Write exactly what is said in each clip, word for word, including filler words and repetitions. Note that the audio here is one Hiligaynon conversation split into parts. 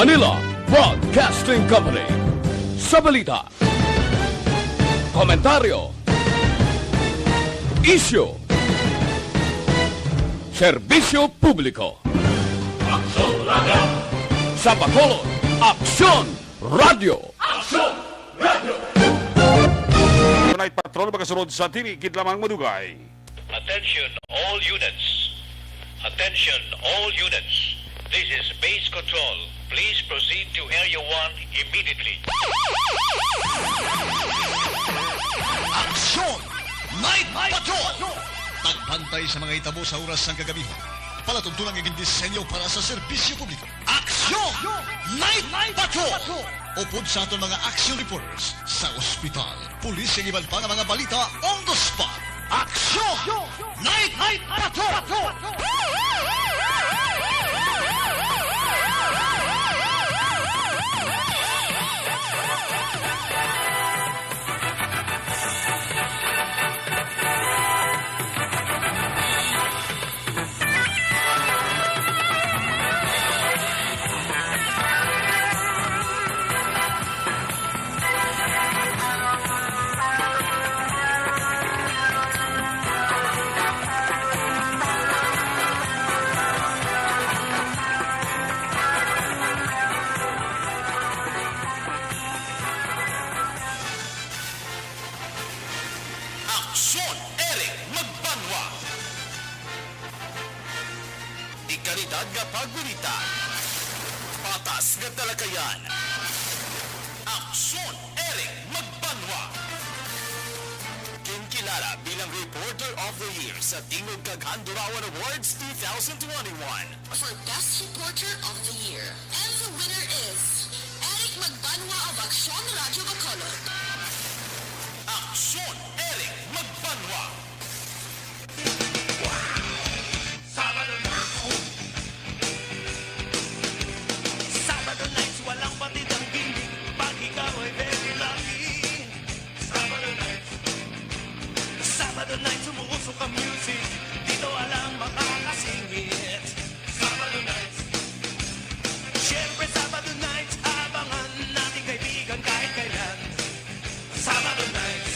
Manila Broadcasting Company. Sa balita, komentaryo, isyu, serbisyo publiko. Aksyon Radio! Sa Bacolod, Aksyon Radio! Aksyon Radio! Night Patrol, makasunod sa tinikid lamang madugay. Attention all units. Attention all units. This is base control. Please proceed to Area one immediately. Aksyon! Night Patrol! Pagbantay sa mga hitabo sa oras sang kagabi. Palatuntunan nga gindisenyo para sa serbisyo publiko. Aksyon! Night Patrol! Upod sa aton mga action reporters sa ospital, pulis, kag iban pa nga mga balita on the spot. Aksyon! Night Patrol! Aksyon, Eric Magbanwa. Dekalidad nga pagbalita. Patas nga talakayan. Aksyon, Eric Magbanwa. Ginkilala bilang Reporter of the Year sa Tingog kag Handurawan Awards two thousand twenty-one. For Best Reporter of the Year. And the winner is Eric Magbanwa of Aksyon Radio Bacolod. Aksyon, Eric Magbanwa. Sabado na. Sabado nights, walang batid ang gingging. Pag ikaw ay very lucky. Sabado nights, Sabado nights, umuusok ang music. Dito walang makakasingit. Sabado nights. Siyempre, Sabado nights, abangan natin, kaibigan, kahit kailan. Sabado nights.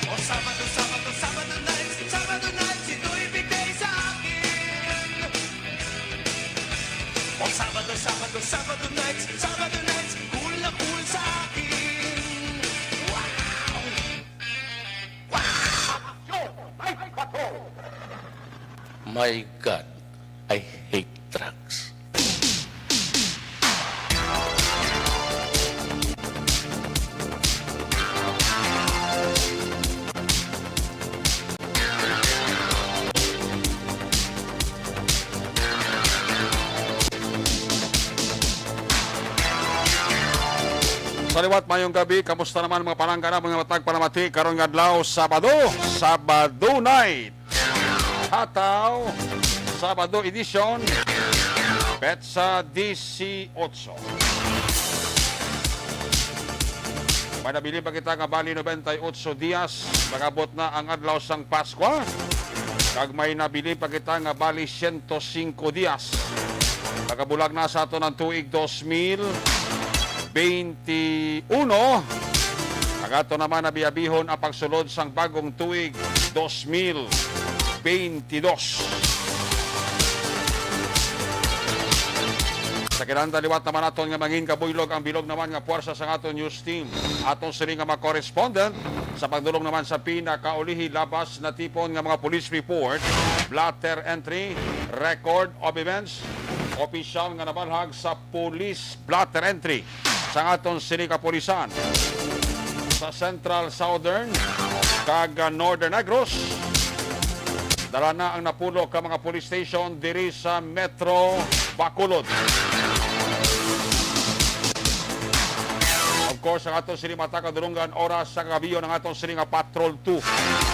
O Sabado, Sabado, Sabado nights. Sabado nights, ito'y big day sa akin. O Sabado, Sabado, Sabado nights. Sabado nights, cool na cool sa akin. Wow! Wow! My God, I hate drugs. Sa liwat, mayong gabi. Kamusta naman, mga palangga, mga matag panamati karon nga adlaw, Sabado, Sabado night? Hataw, Sabado edition, petsa disiotso. May nabilin pa kita nga bali nobenta y otso dias, mag-abot na ang adlaw sang Paskwa. Kag may nabilin pa kita nga bali siyento singko dias, magabulag na sa aton ang tuig dos mil bente uno. Ang ato naman nabiabihon ang pagsulod sang bagong tuig dos mil bente dos. Sa kinahanglan liwat naman naton nga mangin kabuylog ang bilog naman nga puwersa sang aton news team. Aton sini nga mga correspondent sa pagdulong naman sa pinakaulihi labas natipon nga mga police report, blotter entry, record of events, opisyal nga nabalhag sa police blotter entry sang aton sini kapulisan sa Central, Southern, kag, ah, Northern Negros. Dala na ang napulo ka mga police station diri sa Metro Bacolod. Of course, ang aton sini mata kadulungan oras sa kagabion ang aton sini nga Patrol two.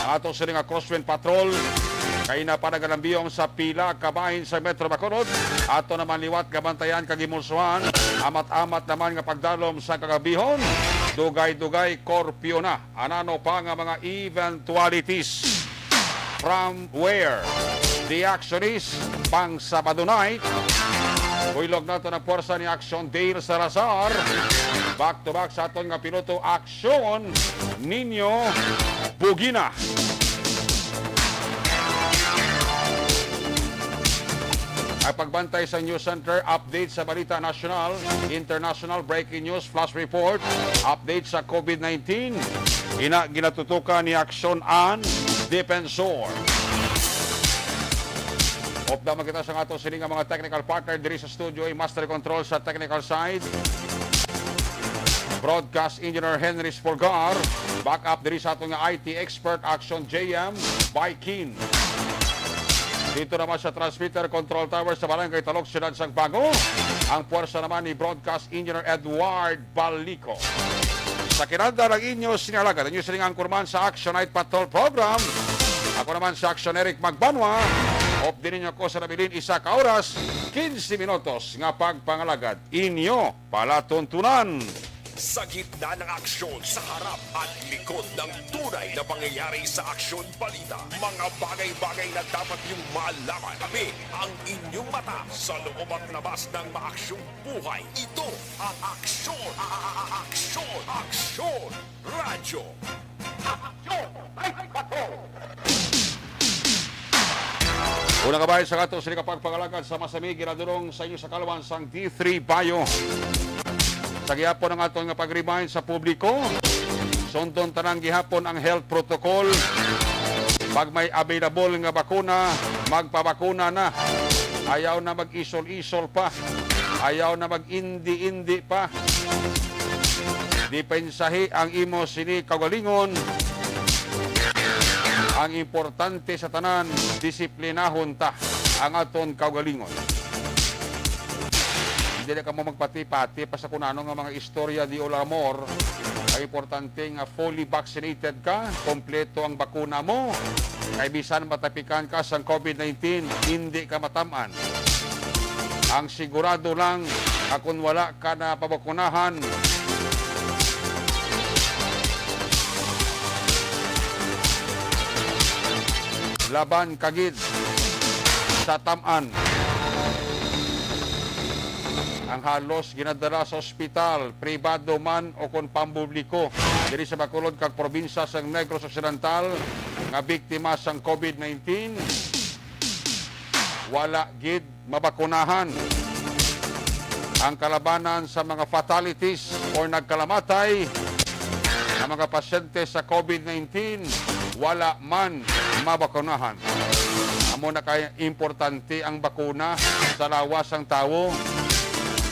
Ang aton sini nga Crosswind Patrol. Kay na pa nagalambiyong sa pila ka bahin sa Metro Bacolod. Ato naman liwat gabantayan kag himulsuhan. Amat-amat naman nga pagdalom sa kagabihon. Dugay-dugay, korpyo na. Anano pa nga mga eventualities? From where? The action is pang Sabado night. Buylog naton ang puwersa ni Action Dale Salazar. Back to back sa aton nga piloto, Action Nino Bugina. Ang pagbantay sa News Center, update sa balita nasyonal, international, breaking news, flash report, update sa COVID nineteen. Ina ginatutukan ni Action An Defensor. Upda man kita sa ato sini nga mga technical partner diri sa studio, ang master control sa technical side, broadcast engineer Henry Spolgar, backup diri sa ato nga I T expert, Action J M Baikin. Dito naman sa transmitter control tower sa Barangay Talok, Siyudad sang Bago, ang puwersa naman ni broadcast engineer Edward Balico. Sa kinanda ng inyo sinalagan, inyo sining anchorman sa Action Night Patrol Program. Ako naman si Action Eric Magbanwa. Updi ninyo ako sa nabilin isa ka oras, quince minutos nga pagpangalagad. Inyo palatuntunan. Sa gitna ng aksyon, sa harap at likod ng tunay na pangyayari sa Aksyon Balita, mga bagay-bagay na dapat niyong malaman. Kami ang inyong mata sa loob at labas ng maaksyong buhay. Ito ang Aksyon, a-, a-, a-, Aksyon, Aksyon Radyo. Aksyon! Una ka bahin sa ato sini nga pagpangalagad sa masami, ginadulong sa inyo sa kalwan sang D three Bio. Sa gihapon ang aton nga pag-remind sa publiko, sundon tanan gihapon ang health protocol. Pag may available nga bakuna, magpabakuna na. Ayaw na mag-isol-isol pa. Ayaw na mag-indi-indi pa. Depensahi ang imo sini kaugalingon. Ang importante sa tanan, disiplinahon ta ang aton kaugalingon. Hindi na kamo magpati-pati pa sa kunano nga mga istorya de amor. Ang importante nga fully vaccinated ka, kompleto ang bakuna mo. Kay bisan matapikan ka sang COVID nineteen, hindi ka matam-an. Ang sigurado lang, akon wala ka na pabakunahan, laban ka gid sa tam-an. Ang halos ginadala sa ospital, pribado man o kon pampubliko, diri sa Bacolod kag probinsya sang Negros Occidental nga biktima sang COVID nineteen, wala gid mabakunahan. Ang kalabanan sa mga fatalities or nagkalamatay nga mga pasyente sa COVID nineteen, wala man mabakunahan. Amo na kay importante ang bakuna sa lawas sang tawo.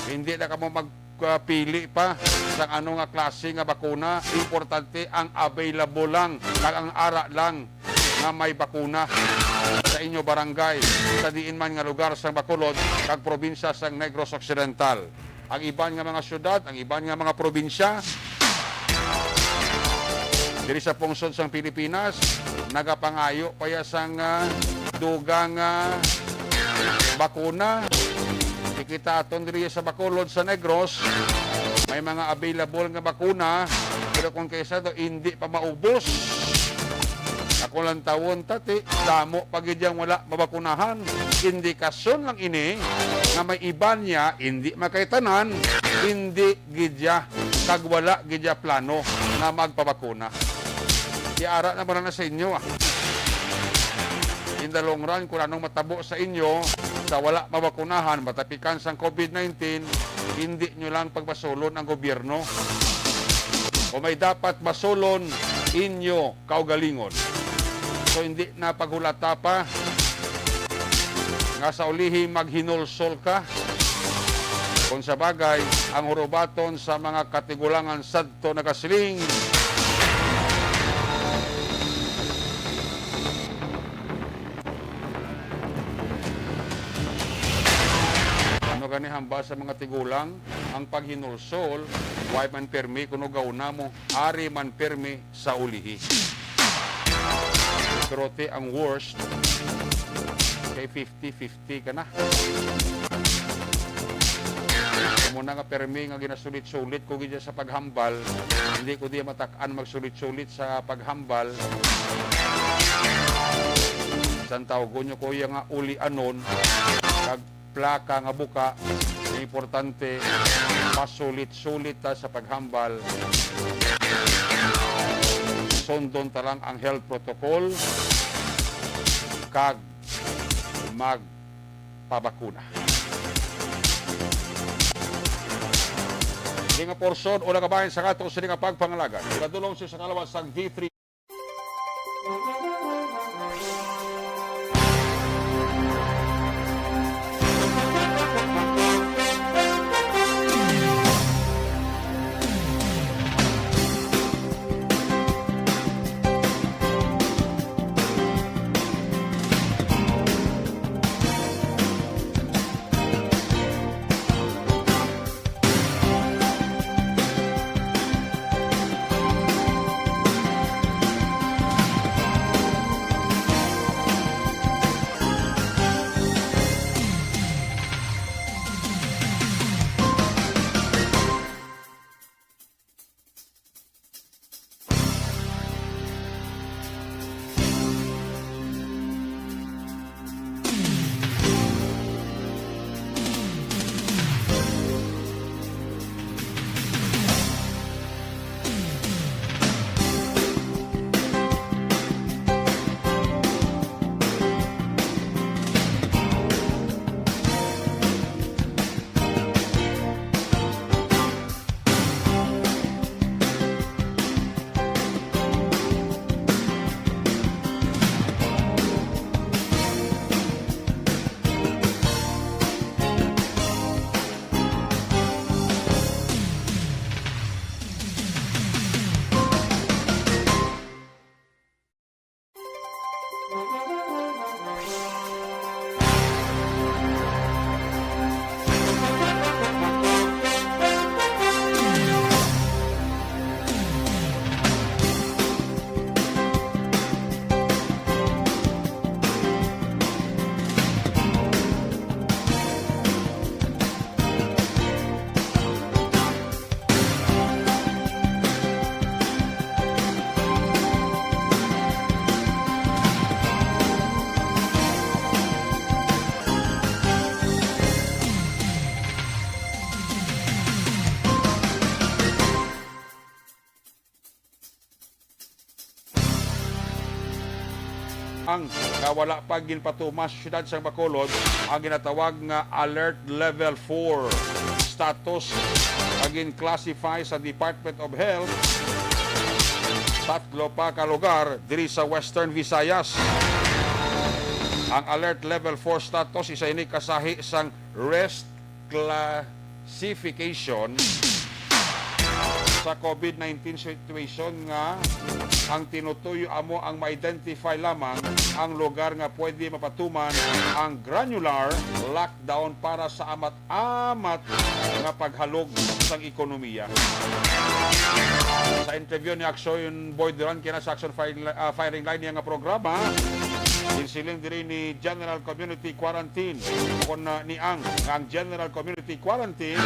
Hindi na kamo magpili pa sa ano nga klase nga bakuna. Importante ang available lang kag ang ara lang nga may bakuna sa inyo barangay, sa diin man nga lugar sang Bacolod kag probinsya sang Negros Occidental. Ang iban nga mga syudad, ang iban nga mga probinsya diri sa pungsod sang Pilipinas, nagapangayo pa ya sang, ah, dugang, ah, bakuna. Di kita aton diri sa Bacolod, sa Negros, may mga available nga bakuna, pero kung kaysa do, hindi pa maubos. Ako lang tawon, tati, damo pa gid yang wala mabakunahan. Indikasyon lang ini nga may iban niya, hindi makay tanan, hindi gid ya, kag wala gid ya plano na magpabakuna. Iara na man na sa inyo, ah. In the long run, kung anong matabo sa inyo, sa wala mabakunahan, matapikan sang COVID nineteen, hindi nyo lang pagbasulon ang gobyerno. O may dapat basulon, inyo kaugalingon. So, hindi na paghulata pa nga sa ulihi maghinulsol ka. Kung sa bagay, ang hurubaton sa mga katigulangan sadto nagasiling, ano gani hambal sa mga tigulang, ang paghinulsol, way man pirmi kuno gawna mo, ari man pirmi sa ulihi. Pero ti ang worst, kay fifty fifty ka na. Amo na nga permi nga ginasulit-sulit ko gid sa paghambal, hindi ko di matak-an magsulit-sulit sa paghambal. San tawgon nyo ko iya nga ulianon, kag plaka nga buka, Importante, pasulit-sulit ta sa paghambal. Sundon ta lang ang health protocol kag magpabakuna. Ini nga porsyon o nagabahin sa ato sini nga pagpangalaga. Padulong sa kalawas sang D three. Ang nga wala pa ginpatuman sa siyudad sang Bacolod ang ginatawag nga Alert Level four status nga gin-classify sa Department of Health tatlo pa ka lugar diri sa Western Visayas. Ang Alert Level four status isa ini kasahi sang risk classification sa COVID nineteen situation nga ang tinutuyo amo ang ma-identify lamang ang lugar nga pwede mapatuman ang granular lockdown para sa amat-amat nga paghalog sang ekonomiya. Sa interview ni Aksyon Boy Duran kina sa Aksyon Fire-, ah, Firing Line niya nga programa, ginsiling diri ni General Community Quarantine, kon, ah, ni Ang, nga ang General Community Quarantine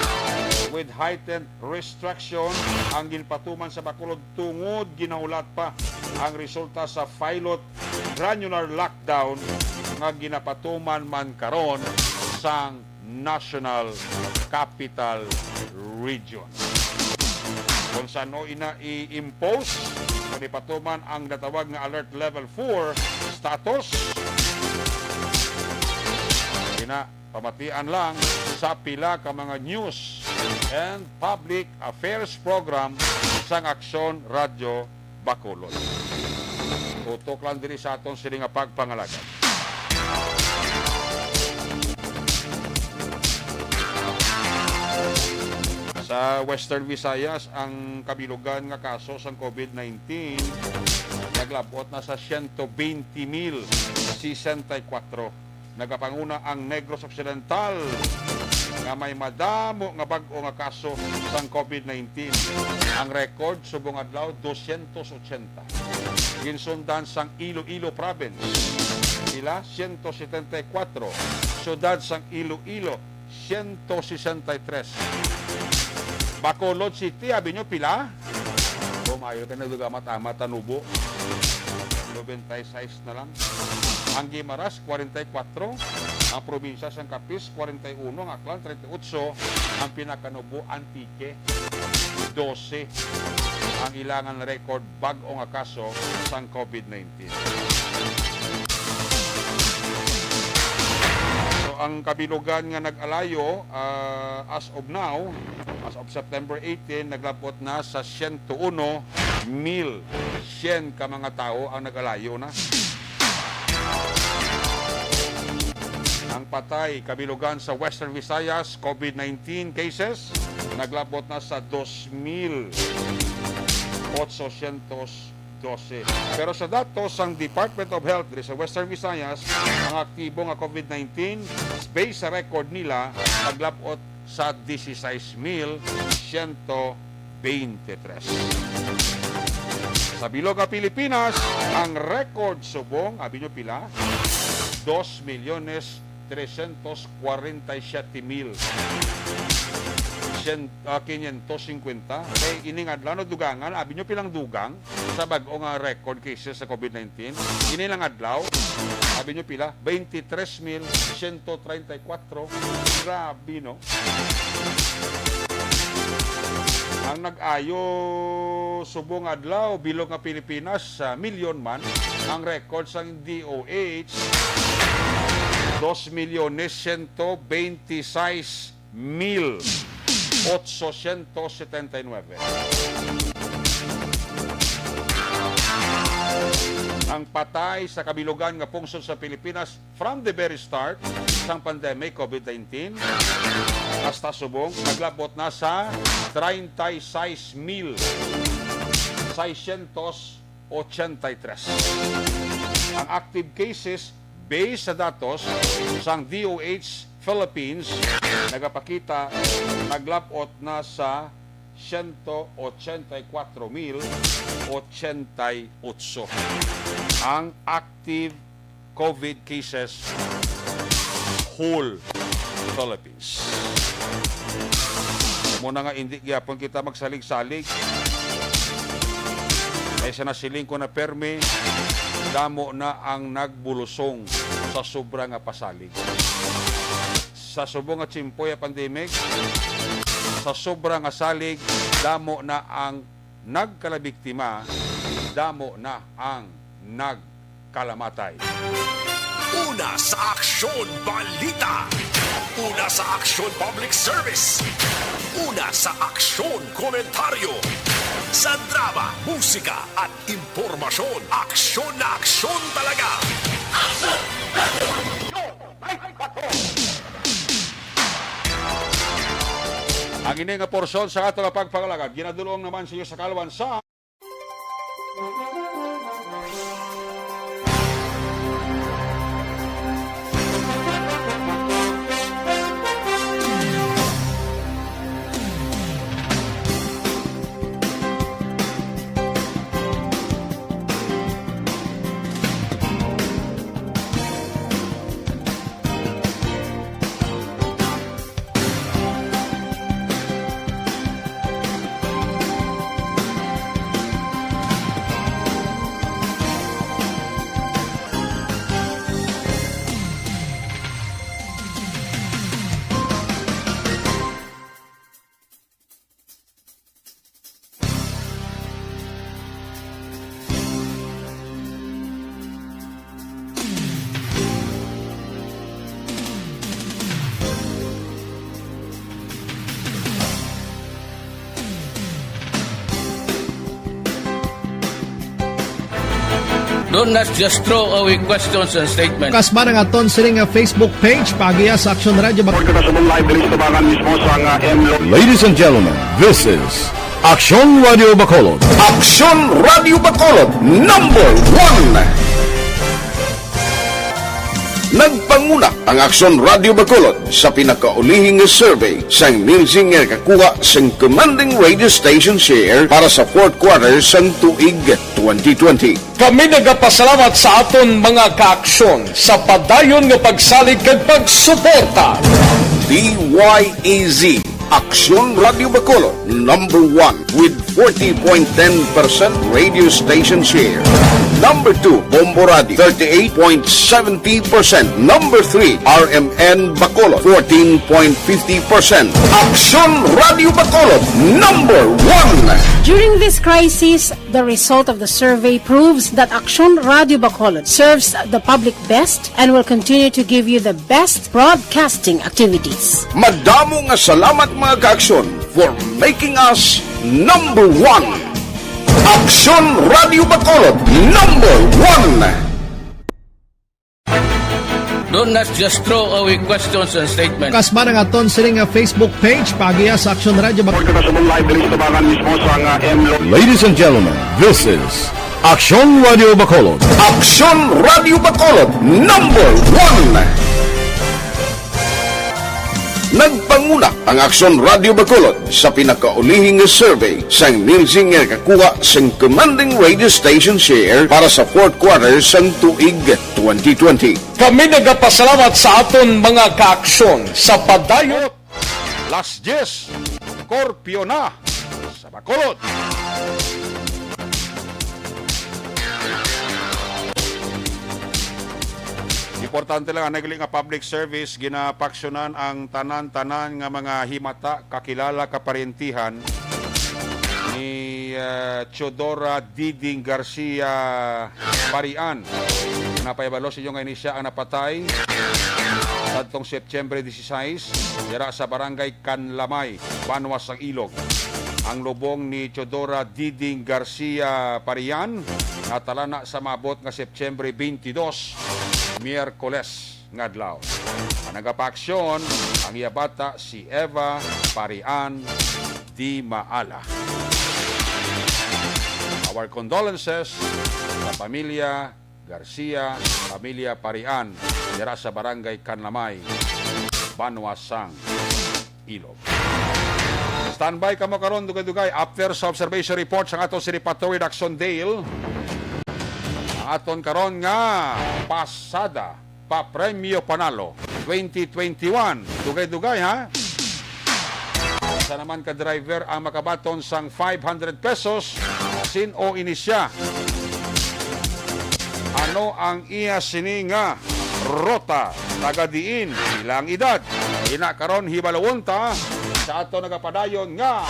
with heightened restriction ang ginpatuman sa Bacolod tungod ginahulat pa ang resulta sa pilot granular lockdown nga ginapatuman man karon sang National Capital Region. Kung san-o ina i-impose o ipatuman ang natawag nga Alert Level four status, ina pamatian lang sa pila ka mga news and public affairs program sang Aksyon Radyo Bacolod. Tutok lang diri sa aton sini nga pagpangalagad. Sa Western Visayas, ang kabilugan nga kaso sang COVID nineteen naglab-ot na sa siyento bente mil sesenta y kuwatro. Nagapanguna ang Negros Occidental nga may madamo nga bag-o nga kaso sang COVID nineteen. Ang record subong adlaw, dosyentos otsenta. Ginsundan sang Iloilo Province, pila? Siyento setenta y kuwatro. Siyudad sang Iloilo, siyento sesenta y tres. Bacolod City, abi nyo pila? Oh, maayo ka na, dugamat-amat, tanubo. Nobenta y seis na lang. ang Guimaras, kwarenta y kuwatro, ang probinsya sang Capiz, kwarenta y uno, ang Aklan, treinta y ocho, ang pinakanubo, Antique, dose ang ilangan record bag-o nga kaso sang COVID nineteen. So, ang kabilugan nga nag-alayo, ah, as of now, as of September eighteen, naglabot na sa siyento uno mil siyam ka mga tawo ang nag-alayo na. Ang patay, kabilugan sa Western Visayas, COVID nineteen cases, naglabot na sa dos mil otsosyentos dose. Pero sa datos sang Department of Health diri sa Western Visayas, ang aktibo nga COVID nineteen, based sa record nila, naglabot sa dieciséis mil ciento veintitrés. Sa bilog nga Pilipinas, ang record subong, abi nyo pila? Dos milyones trescientos kwarenta y siete mil sien-, ah, quinientos cincuenta. Kay ining adlaw, no, dugangan, abi nyo pilang dugang sa bag-o nga record cases sa COVID nineteen? Ini lang adlaw, abi nyo pila? Veintitrés mil ciento treinta y cuatro. Grabe, no? Ang nag-ayo subong adlaw, bilog nga Pilipinas, sa milyon man. Ang record sang D O H, dos milyones ciento veintiséis mil otsosyentos setenta y nuebe. Ang patay sa kabilugan nga pungsod sa Pilipinas, from the very start sang pandemic COVID nineteen hasta subong, naglabot na sa treinta y seis mil seiscientos ochenta y tres. Ang active cases, based sa datos sang D O H Philippines, nagapakita, naglabot na sa ciento ochenta y cuatro mil ochenta y ocho ang active COVID cases whole Philippines. Muna nga, hindi gyapon kita magsalig-salig. Kay sa nasiling ko na permi, damo na ang nagbulusong sa sobra nga pasalig. Sa subong nga tiyempo ya pandemic, sa sobra nga salig, damo na ang nagkalabiktima, damo na ang nagkalamatay. Una sa Aksyon Balita. Una sa Aksyon Public Service. Una sa Aksyon Komentaryo. Sa drama, musika, at impormasyon, aksyon na aksyon talaga. Ang ini nga porsyon sa ato nga pagpangalagad, ginadulong naman sa iyo sa kalwan sa Don't, let's just throw away questions and statements. Kasba nga aton sini nga Facebook page, paagiha sa Aksyon Radio Bac- Report kita sa live diri sa tabangan mismo sa nga M L O. Ladies and gentlemen, this is Aksyon Radio Bacolod. Aksyon Radio Bacolod, number one. Nagpanguna ang Aksyon Radio Bacolod sa pinakaulihi nga survey sang Nielsen nga nakakuha sang commanding radio station share para sa fourth quarter sang tuig twenty twenty. Kami nagapasalamat sa aton mga kaaksyon sa padayon nga pagsalig kag pagsuporta. D Y A Z, Aksyon Radio Bacolod, number one with forty point ten percent radio station share. Number two, Bombo Radio, thirty-eight point seventy percent. Number three, R M N Bacolod, fourteen point fifty percent. Aksyon Radio Bacolod, number one. During this crisis, the result of the survey proves that Aksyon Radio Bacolod serves the public best and will continue to give you the best broadcasting activities. Madamo nga salamat, mga kaaksyon, for making us number one. Aksyon Radio Bacolod, number one. Do not just throw away questions and statements. Kasbara nga aton sini nga Facebook page, paagiha sa Aksyon Radio Bacolod. Report ka sa mong live diri sa tabangan mismo sa nga M Lo- Ladies and gentlemen, this is Aksyon Radio Bacolod. Aksyon Radio Bacolod, number one. Nagpanguna ang Aksyon Radio Bacolod sa pinakaulihi nga survey sang Nielsen nga nakakuha sang commanding radio station share para sa fourth quarter sang tuig twenty twenty. Kami nagapasalamat sa aton mga kaaksyon sa padayon. Las diyes, korpyo na sa Bacolod. Importante lang, ang nagli nga public service, ginapaksyonan ang tanan-tanan nga mga himata, kakilala, kaparyentihan ni, ah, Teodora Diding Garcia Parian. Napahibalo sa inyo nga ini siya ang napatay sadtong September disiseis, dira sa barangay Canlamay, Banwa sang Ilog. Ang lubong ni Teodora Diding Garcia Parian natalana sa maabot nga September twenty-dos, Miyerkules nga adlaw. Ang nagapaaksyon, ang iya bata, si Eva Parian Di Maala. Our condolences sa pamilya Garcia, pamilya Parian, dira sa Barangay Canlamay, Banwa sang Ilog. Standby kamo karon, dugay-dugay. After sa observation report sang aton sini Patrol Redaction Dale, ang aton karon nga pasada pa premyo panalo twenty twenty-one. Dugay-dugay, ha? Sa naman ka driver ang makabaton sang five hundred pesos, sin-o ini siya? Ano ang iya sini nga rota? Taga diin? Pila ang edad? Ina karon hibalawon ta sa ato nagapadayon nga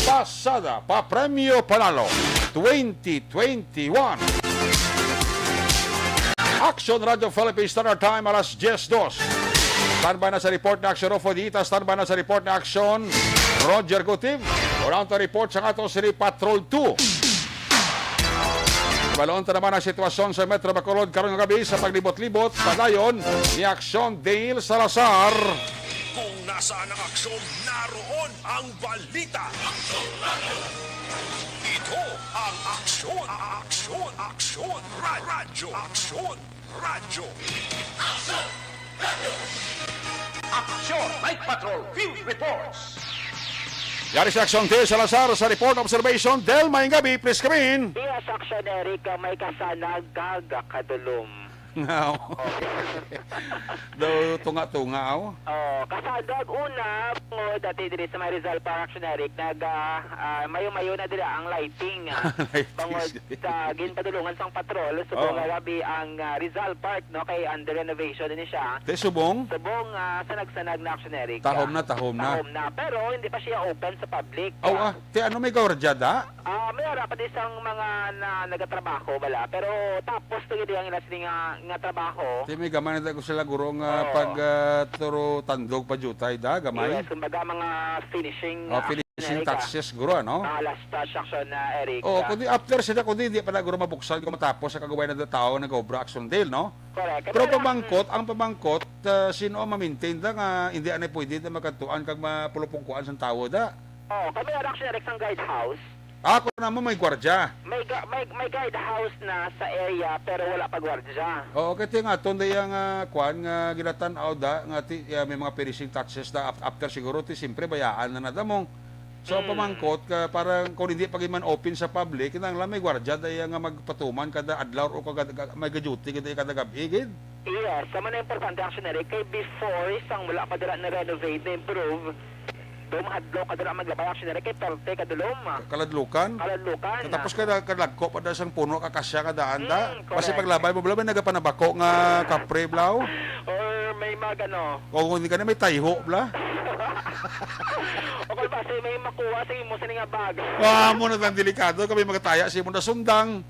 pasada pa premyo panalo twenty twenty-one. Action Radio Philippines Standard Time, alas diyes dos. Standby na sa report ni Action Rofo Dita, standby na sa report ni Action Roger Gutib. Unang report sa ato si Patrol two. Balon ta naman ang sitwasyon sa Metro Bacolod karon nga gabi sa paglibot-libot. Padayon ni Action Dale Salazar. Kung nasaan ang aksyon, naroon ang balita. Ito ang Aksyon, Aksyon, Aksyon, Ra-, Radyo, Aksyon, Radyo. Aksyon Night Patrol Field Reports. Yari si Aksyon Dale Salazar sa report observation. Del, maayong gabi, please come in. Yes, Aksyon Eric, ah, may kasanag kag kadulom. Ngaw. Daw tunga-tunga, aw. Oh, kasanag una, bangod dati diri sa may Rizal Park, Aksyon Eric, nag, ah, ah, mayo-mayo na dira ang lighting, ah. Lighting. Bangod sa ginpadulungan sang patrol, subong, oh, nga gabi ang, ah, Rizal Park, no, kay under renovation ni siya. Te, subong? Subong, ah, sanag-sanag na, Aksyon Eric. Tahom na, tahom na. Tahom na, pero hindi pa siya open sa public. Oh, ah, te, ano, may gwardiya da? Ah, may ara pa di sang mga na, nagatrabaho, bala. Pero tapos to gid ang ila sini nga, nga trabaho. Te, may gamay na da ko sila, guro, nga, oh, pag, ah, turo tandog pa diutay da, gamay. Yes, kumbaga mga finishing, oh, ah, finishing touches, guro, ano? Ah, last touch, Aksyon, ah, Eric. Oh, ah, kundi after sila, kundi di pa na guro mabuksan kung matapos sa kagaway na da tao nga nag-obra, Aksyon Dale, no? Correct. Pero kami lang, pamangkot, ang pamangkot, ah, sino ang ma-maintain da nga hindi anay pwede na magkadtuan kag mapulupungkuan sang tawo da? Oh, kami lang, Aksyon Eric, sang guard house. Ah, ako naman may gwardiya. May ga-, may, may guard house na sa area, pero wala pa gwardiya. Oo, kay ti nga, aton da yang, ah, kwan nga ginatan-aw da, nga ti, ah, may mga finishing touches da af-, after siguro, ti siyempre bayaan na nadamong. So, ang, hmm, pamangkot, ka, parang kung hindi pa gid man open sa public, kinahanglan may gwardiya da iya nga magpatuman kada adlaw o kada, may ga-duty kada, kada gab-i gid. Yes, sama na importante, Aksyon Eric, kay before, sang wala pa dira na-renovate, na-improve, Dom, hadlok ka dira maglabay, Action Eric, kay parte ka dulom. Ka-, kaladlukan? Kaladlukan. Tapos kada, kadagko pa da sang puno, kakasya ka daan da. Mm, correct. Basi paglabay mo, bala, may nagapanabako nga kapre, blaw? Or may mag-, ano? O kung hindi ka na, may tayho, bla? O kung basi may makuha sa imo, sa nga bag. Ah, mo na tang delikado, kami magataya sa imo na sundang.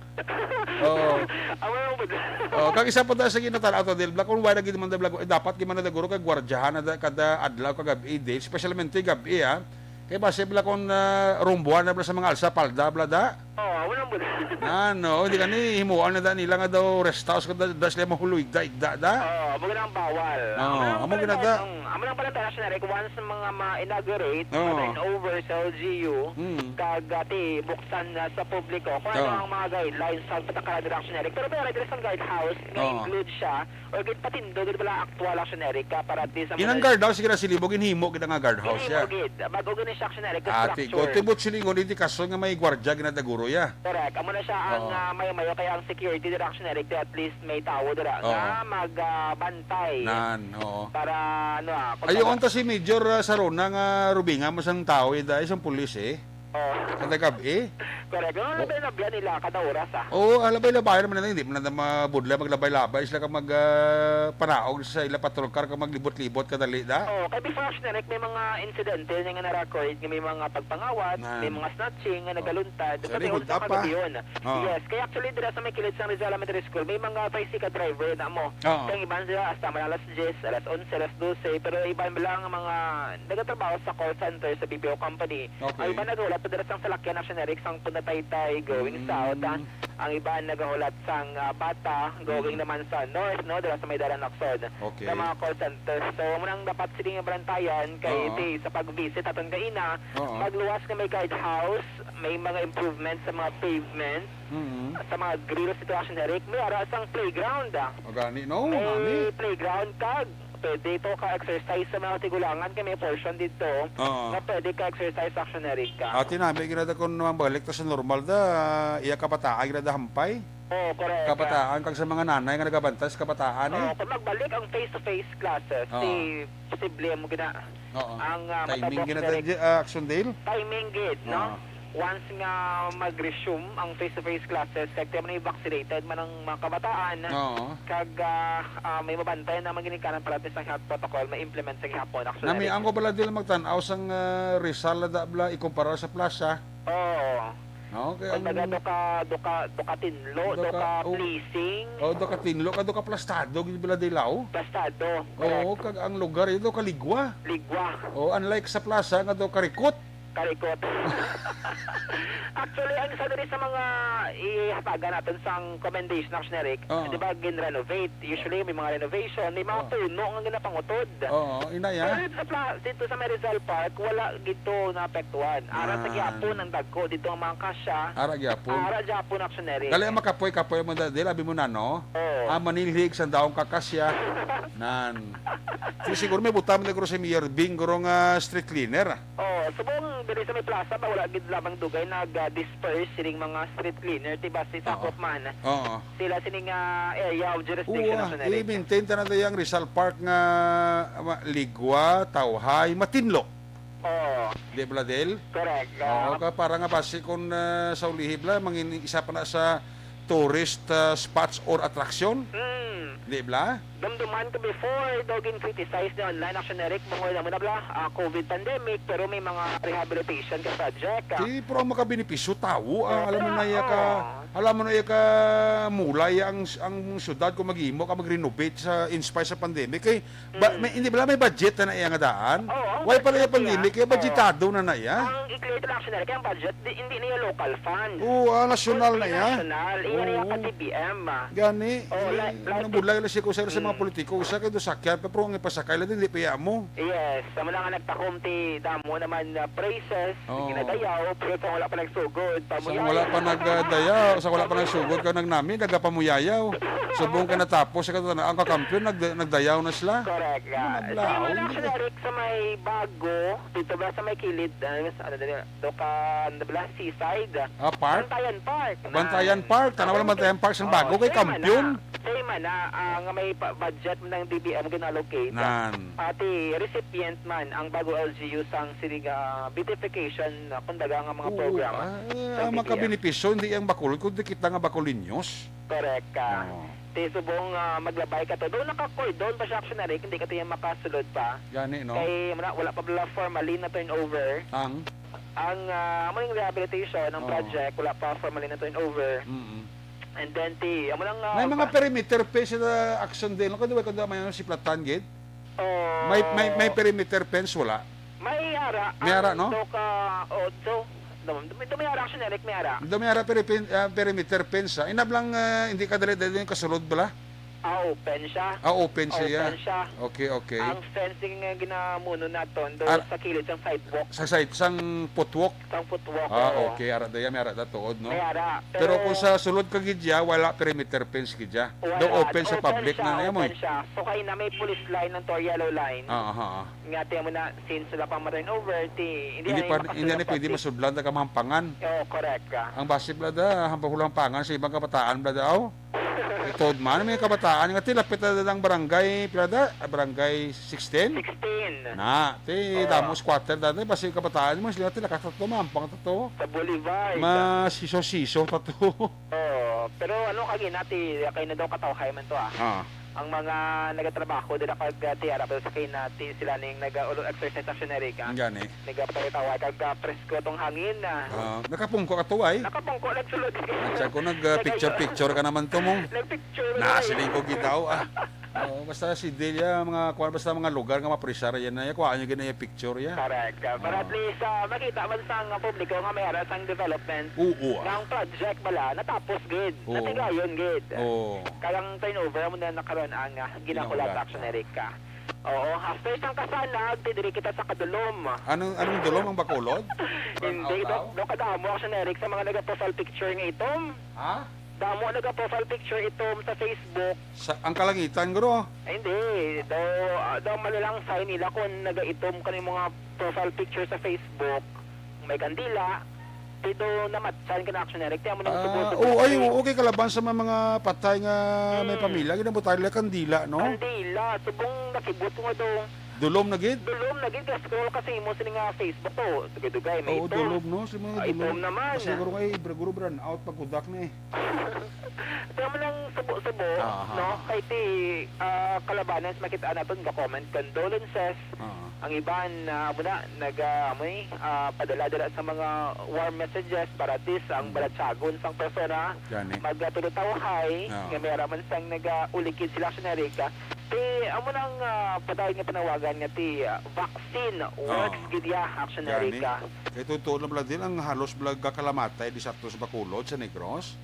Oo. Amo lang pud. Oh, kag isa pa da sa ginatanaw ta, Del, bla, kung wala gid man da, bla, eh, dapat gid man da guro kag gwardyahan na da, kada adlaw kag gab-i, Del, especialmente gab-i, ha. Kay basi, bla, kung, ah, rumbuan na, bla, sa mga alsa, palda, bla, da. Oh, amo lang pud. Ano, hindi ka ni himuan na da nila nga daw rest house, kada da sila mahuloy da, igda, da. Oh, amo lang bawal. Oo, amo lang amo pala gina da. Ang, amo lang pala ta, Action Eric, once mga ma-inaugurate, Oo. ma-turn over sa L G U, Mm. kag, ah, ti buksan na sa publiko kung ano Oo. ang mga guidelines sa pagkakalat, Action Eric. Pero may diri sa guard house nga Oo. include siya, or gid patindo gid wala actual, Action Eric, ah, para at least ang Inang mga guard house, sige na, silibog, ginhimo gid nga guard house Ginhimo siya. gid. Bago gani siya, Action Eric, Ah, ti-, structure. Go, tibot silingon, hindi kaso nga may gwardya, ginadaguro ya. Correct. Amo na siya ang, Oo. ah, mayo-mayo, kaya ang security dira, Action Eric, at least may tawo dira Oo. nga mag, ah, bantay. Nan, oo. Para, ano, ah, kung Ay, baga- unta si Major, ah, Sarona nga rubinga mo sang tawo, eh, dahil sang pulis, eh. Oo. Kada gab-i? Correct. Ano, Oh. labay na biya nila kada oras, ah. Oo, ah, labay-labay naman na, hindi man na mabudlay, maglabay-labay sila ka mag, ah, panaog sa ila patrol car ka maglibot-libot kadali, da? Oo, kay before, Action Eric, may mga insidente na nga na-record nga may mga pagpangawat, Na. may mga snatching nga Oh. nagaluntad. So, Sa may tiol hold sa up pa? kagabion. Oo. Yes, kaya actually dira sa may kilid sang Rizal Elementary School, may mga tricycle driver na mo. Oo. Kay iban sila hasta man alas diyes, alas onse, alas dose, pero iban lang ang mga nagatrabaho sa call center sa B P O company. Okay. Ang iban nagahulat pa dira sang salakyan, Action Eric, sang Punta Taytay going Mm. south, ah. Ang iban nagahulat sang, ah, Bata going Mm. naman sa north, no, dira sa may Dalan Lacson. Okay. Sa mga call center. So, amo nang dapat sila nga bantayan kay Oo. ti sa pag-visit aton kaina, Oo. magluwas nga may guard house, may mga improvements sa mga pavement, Mm. sa mga grills dito, Action Eric, may ara sang playground, ah. O gani, no? May Nami. playground kag pwede to ka-exercise sa mga tigulangan kay may portion dito Oo. nga pwede ka-exercise, Action Eric, ka. Ati nami, ginada ko naman balik ta sa normal da, iya kabataan, ginada hampay. Oo, correct. Kabataan, kag sa mga nanay nga nagabantay sa kabataan, eh. Oo, kung magbalik ang face-to-face classes, Oo. si posible mo gina-, Oo. ang, ah, Timing matabok gina na da, ah, Action Dale? Timing gid, no? Oo. Once nga mag-resume ang face-to-face classes, kag ti man vaccinated man ang mga kabataan, Oo. kag, ah, ah, may mabantayan na mga ginikanan para sa health protocol, ma-implement sa gihapon. Actually, Nami, ang ko pala dila magtan-aw sang, ah, Rizal na da bla ikumpara sa plaza. Oo. No? Kaya Kumbaga, ang duka, duka, duka tinlo, Duka, duka oh. placing. Oh, duka tinlo, ka duka plastado, gid bala dilaw. Plastado, Oo, correct. kag ang lugar, ito kaligwa. Ligwa. Oh, unlike sa plaza, nga daw karikot. Karikot. Actually, ang isa diri sa mga ihatagan natin sang commendation, Action Eric, Oo. di ba, gin-renovate. Usually, may mga renovation, may mga Oo. puno nga ginapangutod. Oo, inaya. Pero dito sa pla-, dito sa may Rizal Park, wala gito naapektuhan. Ara sa Ah. gihapon ang dagko dito ang mga kasya. Ara gihapon. Ara gihapon, Action Eric. Dali ang makapoy-kapoy mo, da-, dili, abi mo na, no? Oo. Ah, manilhig sa daong kakasya. Nan. Di siguro may butang na guro si Mayor Bing, guro nga street cleaner, ah. Oo, subong diri sa may plaza ba, wala gid lamang dugay nag, ah, disperse sining mga street cleaner, ti basi Oo. sakop man Oo. sila sining, ah, area of jurisdiction Oo, na ah, sa Neric. I-maintain ta na tayo ang Rizal Park nga, ma-, ligwa, tawhay, matinlo. Oo. Di ba, Del? Correct. Oo, Ah, ka, para nga basi kung, ah, sa ulihi bla, mangin-, isa pa na sa tourist, ah, spots or attraction. Hmm. Di bla? Dumduman ko before, daw gin-criticize ni online, Action Eric, bangod naman na bla, ah, covid pandemic, pero may mga rehabilitation ka project, ah. Di, pero ang makabenepisyo, tawo, ah, Oo, alam mo pero, na iya ka, oo. alam mo na iya ka, mulay ang, ang syudad kung mag-imo ka, mag-renovate sa, in spite sa pandemic. Kay, ba, Mm. may, hindi bala may budget na na iya nga daan? Oo, ang Why pa na budget iya pandemic? niya. Kaya Oo. budgetado na na iya? Ang i-clear to, Action Eric, ang budget, di, hindi niya local fund. Oo, ah, nasyonal na iya. National. Iya niya Oo. ka T B M, ah. Gani, Oh, eh, like, like nabudlay lang siya kung sa, sa mga Mm. politiko, usa kay do sakyan, pero ang ipasakay lang, hindi pa iya mo. Yes, sa mga nga nagtakom ti damo naman na praises, Oo. ginadayaw, pero sa wala pa nagsugod, Sa pamuyayaw. wala pa nagdayaw, sa wala pa nagsugod ka nang nami, nagapamuyayaw. Subong ka natapos, sa katunayan, ang kakampiyon, nag-, nagdayaw na sila. Correct, yeah. Mga So, yung blaon, mga hindi ka Action Eric sa may Bago, dito ba sa may kilid, ah, sa ano dali, do ka, ano ba, seaside? Ah, park? Bantayan Park na. Bantayan Park. Tanaw lang, Bantayan Park sa bago kay Kampiyon. Same man na, ah, nga may pa-, budget ng D B M gin-allocate. Nan. Pati recipient man ang bago L G U sang sining, ah, beautification, ah, kumbaga nga mga Oo, programa ah, sa ang D B M. Makabenepisyo, hindi ang Bacolod, kundi kita nga Bacoleños. Correct ka. Oo. Ti subong, ah, maglabay ka to. Doon naka-cordon pa siya, actually, hindi ka tiyan makasulod pa. Gani, no? Kay wala, wala pa pala formally na turnover. Ang? Ang, ah, amo yung rehabilitation, ang Oo. project, wala pa formally na turnover. Mm-mm. And then, ti, amo lang, ah, May mga pa- perimeter fence sa action din. Kung di ba, kung di ba, may ano, si Platan, gid? Oh. May, may, may perimeter fence, wala? May ara. May ara, no? Ang do ka, oh, do, do, do, may ara, actually, Eric, may ara. Do may ara, peri-, pen-, ah, perimeter fence, ah. Inab lang, ah, hindi ka dali, dali yung kasulod bala? Ah, open siya. Ah, open siya, Open yeah. siya. Okay, okay. Ang fencing nga ginamuno naton do Ar- sa kilid sang sidewalk. Sa side, sang footwalk? Sang footwalk, Ah, oo. okay. Ara daya, may ara da tuod, no? May ara. Pero Pero kung sa sulod ka gid ya, wala perimeter fence gid ya. Wala. Do open sa Open public siya, na niya mo, open eh. siya. So, kay na may police line ng Tor Yellow Line. Ah, aha, ah. Nga, tiyan mo na, since wala pang ma-turnover, ti, hindi Hindi na pa, yung hindi na makasulat pwede pati. masudlan, taga mahampangan. Oo, correct ka. Ang basi, blada, hampang hulang pangan sa ibang kabataan, blada, aw. Itod man, may kabataan nga, ti, lapit na lang barangay, pila da? Ah, barangay sixteen? Sixteen. Na, ti, Oo. damo squatter, dati, basi kabataan mo, sila, ti, lakas tato, mampang tato. Sa Boulevard. Masiso-siso tato. Oo, pero ano ka ginati, kay na daw katawhay man to, ah. Ah. Ang mga nagatrabaho dira kag, ah, tiara, pero sa kinati sila ning nag-, ah, ulo exercise sa Shinarika. Gani. Nagapakitawa kag, ah, presko tong hangin, ah. Ah, nakapungko ka to, ay? Nakapungko, nagsulod. At siya ko nag, ah, Nag-, picture-picture ka naman to mo. Nagpicture na, na, eh. Siling ko gitaw, ah. Oo, basta si Delia, mga kuwan, basta mga lugar nga mapresar yan na, kuha niyo gina yung picture, ya. Correct. Ah, para at Oo. least, ah, makita man sa nga publiko nga may ara sang development. Oo, ah. Nga ang project bala, natapos gid. Oo. Natigayon gid. Oo. Kag ang turnover mo na nakaroon ang, ah, ginakulat Ginakulat, action, ah. Eric, ka. Oo, after sang kasanag, ti diri kita sa kadulom. Anong, anong dulom ang Bacolod? Hindi, Brownout daw, daw? daw kadamo, action, Eric, sa mga naga-profile picture nga itom. Ha? Damo naga-profile picture itom sa Facebook. Sa, ang kalangitan, guro? Ay, hindi. Daw, ah, daw malalang sign nila kung naga-itom kani mga profile picture sa Facebook. May kandila. Pero namatsan ka na, action, Eric. Tiyan mo nang Ah, subo-subo, oo, ay, eh. oo, kay kalaban sa mga, mga patay nga may Mm. pamilya, ginabutang nila kandila, no? Kandila. Subong nakibot ko nga daw. Dulom na gid? Dulom na gid. Kaya scroll kasi mo sila nga Facebook to. Dugay-dugay, may Oo, itom. dulom, no? Si mga Ah, dulom. itom naman. Kasi siguro nga, eh, siguro brownout pag kudak na, eh. Pero mo lang subo-subo, Aha. no? Kay ti, ah, kalabanan sa makita naton, ga-comment condolences. Aha. Ang iban, ah, amo na, naga-, amo ni, ah, padala dira sa mga warm messages para at least ang Mm. balatyagon sang persona Gani. magatulutawhay, Oo. nga may araman sang nagaulikid sila sa Amerika. Ti, amo nang, ah, padayon nga panawagan nga ti, ah, vaccine works Ah. gid ya, action Gani. Amerika. Kay totoo na bala din, ang halos bala gakalamatay di sa ato sa Bacolod, sa Negros.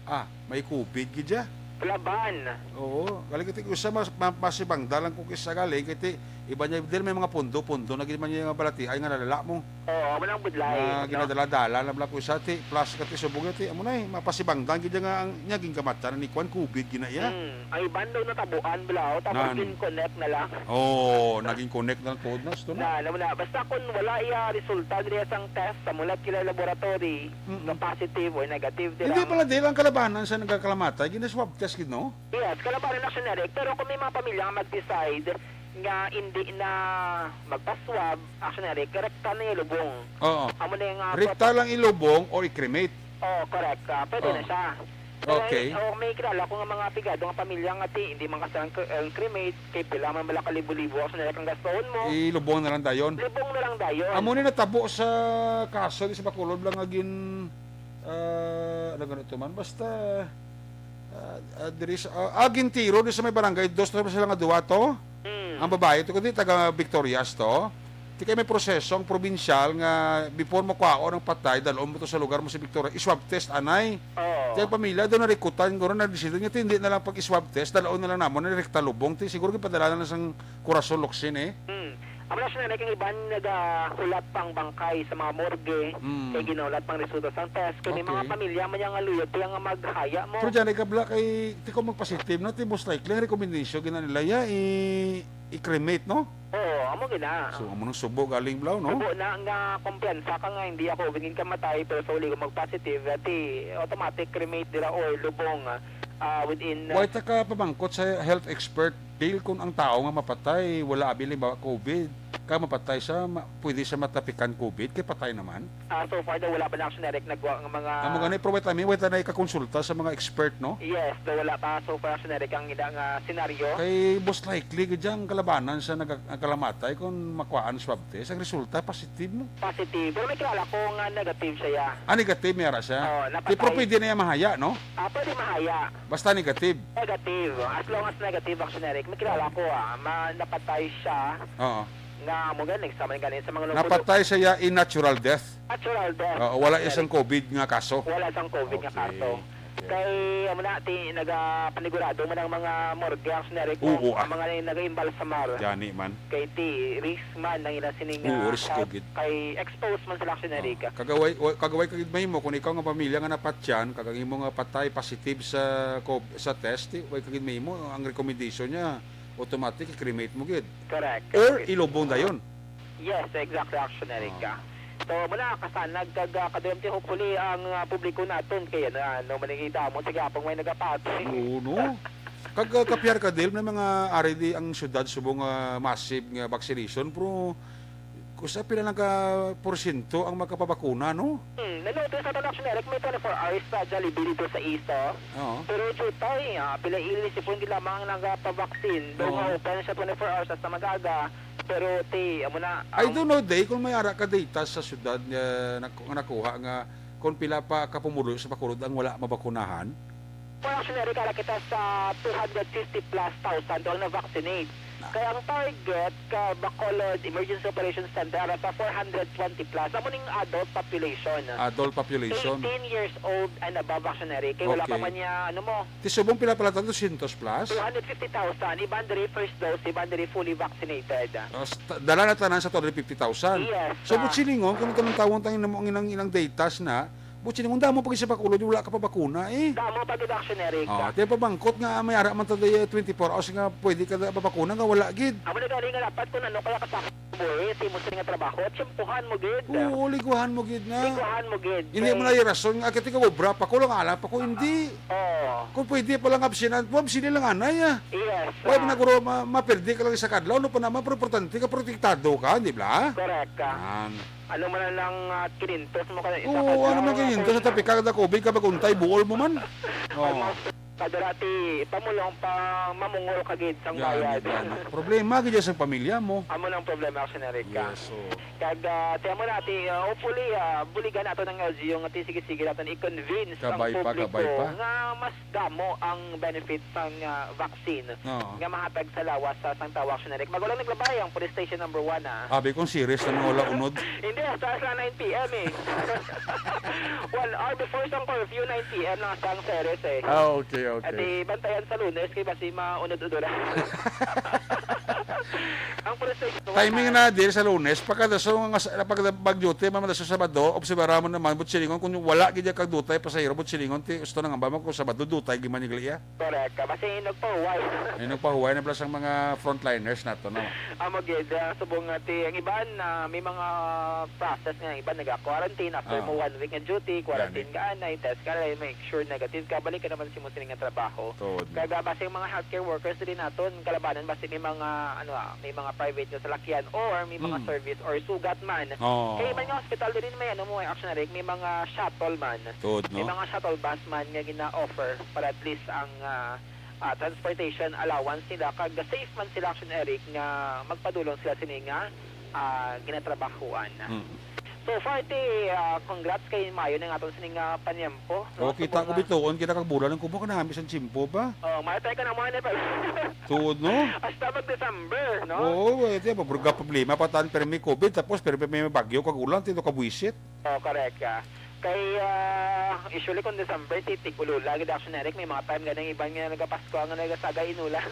Ah, may covid gid ya. Laban. Oo, galing kay ti usa mas, ma-, mas ibang dalan ko kisa galing kay ti iba niya din may mga pundo-pundo na gid man niya nga balatiay nga nalala mo. Oo, amo lang budlay, Na no? ginadala-dala na bala ko sa ti plus kay ti subong ti amo na eh, mapasibangdan gid ya nga ang niya ginkamatan ni kwan covid gina iya. Hmm, ang iban daw natabuan bala, o, tapos Nan. gin-connect na lang. Oo, naging connect na lang tuod na, ito na. Na, alam mo na, basta kung wala iya resulta diri sang test sa molecular laboratory, Mm-mm. nga positive or negative, Hindi dira pala, dahil ang kalabanan sa nagkakalamatay, gina-swab test gid, no? Yes, kalabanan na siya na, Rick. Pero kung may mga pamilya nga mag-decide nga hindi na magpa-swab, actually, na, Rick, rekta na yung lubong. Oo. Amo na yung, ah, Rekta prot- lang ilubong o i-cremate? Oo, correct. Ah, pwede Oo. na siya. Pero Okay. ay, oh, may kilala ko nga mga pigado nga pamilya nga ti, hindi man kasi ang cre-, ang cremate, kay pila man bala ka libo-libo, actually, na, Rick, ang gaston mo. Ilubong na lang dayon. Lubong na lang dayon. Amo ni natabo sa kaso di sa Bacolod lang nga gin-, ah, ano gano to man? Basta, ah, ah, diri sa, ah, ah, gintiro di sa may barangay, dos na sila nga duwa to. Mm. Ang babae to, kundi taga Victorias to. Ti kay may proseso ang probinsyal nga before mo kwaon ang patay, dalon mo to sa lugar mo sa Victorias, i-swab test anay. Oo. Ti ang pamilya doon narikutan, guro na decision nga ti, hindi na lang pag-swab test, dalon na lang namon na rekta lubong, ti siguro gipadala na lang sang Corazon Locsin eh. Hmm. Amo na siya na kay iban nagahulat pang bangkay sa mga morgue, Mm. kay ginahulat pang resulta sang test, kay may Okay. mga pamilya man niya nga luyag kaya nga maghaya mo. Pero dyan, ikabla kay, ti kung magpositive na, ti most likely, ang recommendation, gina nila, ya, i-, i-cremate, no? Oo, Amo gina. So, amo nang subo galing, Blau, no? Subo na nga kumpiyansa ka nga hindi ako ubingin ka matay, pero sa uli ko mag-positive, ati automatic cremate dira or lubong, ah, within, ah, Why ta ka pamangkot sa health expert, Dale, kung ang tao nga mapatay, wala abi, halimbawa, covid, ka mapatay siya, ma-, pwede siya matapikan covid, kay patay naman? Ah, so far daw wala pa na, Action Eric, nagwa nga mga Amo gani, pero wait, I mean, wait, na ikakonsulta sa mga expert, no? Yes, daw wala pa so far, Action Eric, ang ila nga senaryo. Kay most likely, gid ang kalabanan sa nag-, nagkalamatay kung makuhaan swab test, ang resulta positive, no? Positive. Pero may kilala ko nga negative siya, ya. Ah, negative, may ara siya. Oo, Di, pero napatay. Pwede na yan mahaya, no? Ah, pwede mahaya. Basta negative. Negative. As long as negative, Action Eric, may kilala ko, ah, ma-, napatay siya. Oo. Nga, mo gani, sa man gani, sa mga lungkod. Napatay siya in natural death. Natural death. Oo, wala isang covid nga kaso. Wala sang covid nga Okay. kaso. Okay. Kay, amo na, ti, nagapanigurado man ang mga morgue, Action Eric, Oo, ang ah. mga nagaimbalsamar. Gani man. Kay ti, risk man ang ila sining, Oo, ah, risk health, gid. Kay exposed man sila, Action Eric. Oo. Kagaway, wa-, kagaway ka gid mahimo kung ikaw nga pamilya nga napatyan, kag ang imo nga patay positive sa cob-, sa test, ti, way ka gid mahimo, ang recommendation niya, automatic, i-cremate mo gid. Correct. Or Okay. ilubong dayon. Yes, exactly, Action Eric, Oo. ah. So, muna, kasanag kag, ah, kaduyom ti, hopefully, ang, ah, publiko naton kay, ano, ano, maningita mo, sige, apang may nagapati. Oo, no? Kag, ah, kapyar ka, Dil, may mga ari di ang syudad subong, ah, massive nga vaccination, pero kusa pila lang ka porsyento ang makapabakuna, no? Hmm, na-notice naton, Action Eric, may twenty-four hours sa Jollibee dito sa Iso. Oo. Pero jutay, ah, pila ili sipon gid lamang nagapabaksin. Daw Oo. nga open siya twenty-four hours hasta mag-aga. Pero ti, amo na, I ang don't know, Day, kung may ara ka data sa syudad nga nak-, nga nakuha nga kung pila pa ka pumuluyo sa Bacolod ang wala mabakunahan? Well, actually, nari ka na kita sa two hundred fifty plus thousand ang na-vaccinate. Na. Kaya ang target ka Bacolod Emergency Operations Center ara sa four hundred twenty plus. Amo ning adult population. Adult population. Eighteen years old and above, actually, nari. Kay wala pa Okay. man niya, ano mo, Ti subong pila pala ta? Dosyentos plus? Two hundred fifty thousand, iban diri first dose, iban diri fully vaccinated. Ah, s-, ta-, dala na tanan sa two hundred fifty thousand. Yes, So, ah. But silingon, kung tanong tawon tayo namo ang ilang, ilang datas na, but silingon, damo pa gid sa Bacolod, wala ka pa bakuna, eh. Damo pa gid, actually, Eric. Oh, ti pabangkot nga may ara man ta day, eh, twenty-four hours nga pwede ka da-, mabakuna nga wala gid. Amo na gani nga dapat kung ano kaya ka sa Boy, si mo sini nga trabaho, tiyempuhan mo gid. Oo, liguhan mo gid na. Liguhan mo gid. Hindi mo na yung rason nga, "Kati ka obra pa ko, lang ala pa ko," hindi. Oo. Kung pwede pa lang absinan, mo absini lang anay, ah. Yes, Wala ah. na guro ma-, mapirdi ka lang sa kadlaw, ano pa naman, pero importante ka, protektado ka, di ba? Correct ka. Yan. Ano man lang, ah, kinintos mo ka, isa Oo, ka ano man lang, kinintos, ah, sa tapika, kada covid ka, maguntay, buol mo man. Oo. Almost Padala ti pamulong pa mamungol ka gid sang Gani, bayad. Gani. Problema gid sa pamilya mo. Amo nang problema, Action Erica. Yes, so Kag, ah, ti amo na ti, ah, hopefully, ah, buligan nato ng L G U nga ti sige-sige naton i-convince ang Kabay pa, publiko kabay pa. nga mas damo ang benefits sang, ah, vaccine Oo. nga mahatag sa lawas sa sang tawo, Action Eric. Magulang naglabay ang police station number one, ah. Abi kong series na wala unod. Hindi, hasta sa nine P M eh. One hour before sang curfew, nine P M lang sang series eh. Ah, okay, okay. Ati bantayan sa Lunes kay basi maunod-udoran. Ang proseso, Timing na diri sa Lunes, pagkadaso nga sa, pag mag-duty man daso Sabado, obserbaran mo naman, but silingon, kung wala gid kag dutay pasahero, but silingon, ti, gusto nang amba mo kung Sabado, dutay gid man yung gliya. Correct ka. Basta yung nagpahuway. Yung nagpahuway na pala sang mga frontliners nato, no? Amo gid, ah, subong nga ti, ang iban, ah, may mga process nga, ang iban naga-quarantine after Ah. mo one week nga duty, quarantine Gani. ka anay, test ka anay, make sure negative ka, balik ka naman sa imo sini nga trabaho. Tuod. Kag, ah, basta yung mga healthcare workers din naton, kalabanan basta may mga, ano, ah, may mga private nga salakyan or may mga Mm. service or sugat man. Oo. Kay iban nga hospital din may, ano mo, eh, actually, may mga shuttle man. Tuod, May no? mga shuttle bus man nga gina-offer para at least ang, ah, ah, transportation allowance nila, kag safe man sila, Action Eric, nga magpadulong sila sini nga, ah, ginatrabahuan. Mm. So far, ti, ah, congrats kay maayo na nga aton sini nga panyempo, no? O, kita ko Subong nga bituon, kita kag bulan ang kubo, kanami sang tiyempo pa. Oh, maayo tayo ka na mo, ano, pa. Tuod, no? Hasta mag-December, no? Oo, eh, ti, pag-, problema pa tan, pero may covid, tapos pero may bagyo, kag ulan, tito, kabwisit. Oh, correct ka. Kay, ah, usually kung December, titig ulula gid, Action Eric, may mga time ganing iban nga nagapasko nga nagasagay inulan.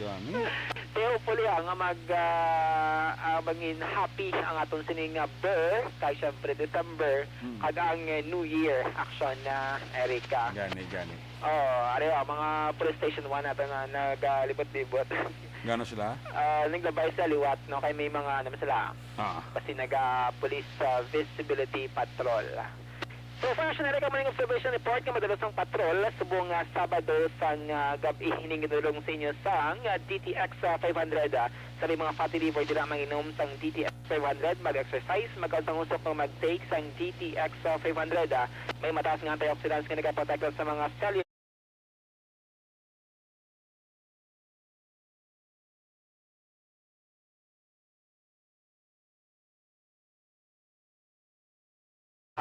Gani. Kaya hopefully, ah, nga mag, ah, ah, mangin happy ang aton sining, ah, ber, kay syempre December, Mm. kag ang, eh, New Year, Action, ah, Erica. Gani, gani. Oh, ari, ah, mga police station one nato nga nagalibot-libot. Gano sila? Ah, naglabay sila liwat, no? Kay may mga, ano sila, Ah. basi naga police, ah, visibility patrol. So, for nationwide, kamo ning observation report nga madulom sang patrol subong nga Sabado sang, ah, gab-i, hining ginadulong sa inyo sang, ah, D T X, ah, five hundred, ah. Sa mga fatty liver, dira manginom sang D T X five hundred, mag-exercise, magkaon sang usok, o mag-take sang D T X, ah, five hundred, ah. May mataas nga antioxidants nga nagaprotekta sa mga selula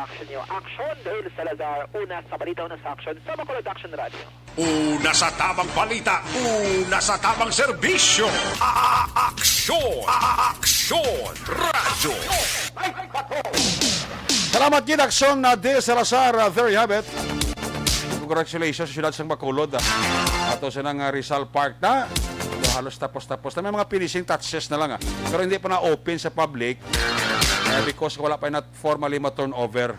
Action nyo. Action, Dale Salazar. Una sa balita, una sa action, sa Bacolod Action Radio. Una sa tamang balita, una sa tamang serbisyo. A-, a-, aksyon, a-, a-, aksyon, radyo. Salamat gid, Aksyon, uh, De Salazar. Uh, there you have it. Congratulations sa siyudad sang Bacolod, ah. Ato sa nang, uh, Rizal Park na. Halos tapos-tapos na. May mga finishing touches na lang, ah. Pero hindi pa na open sa public, eh, because wala pa na formally ma-turnover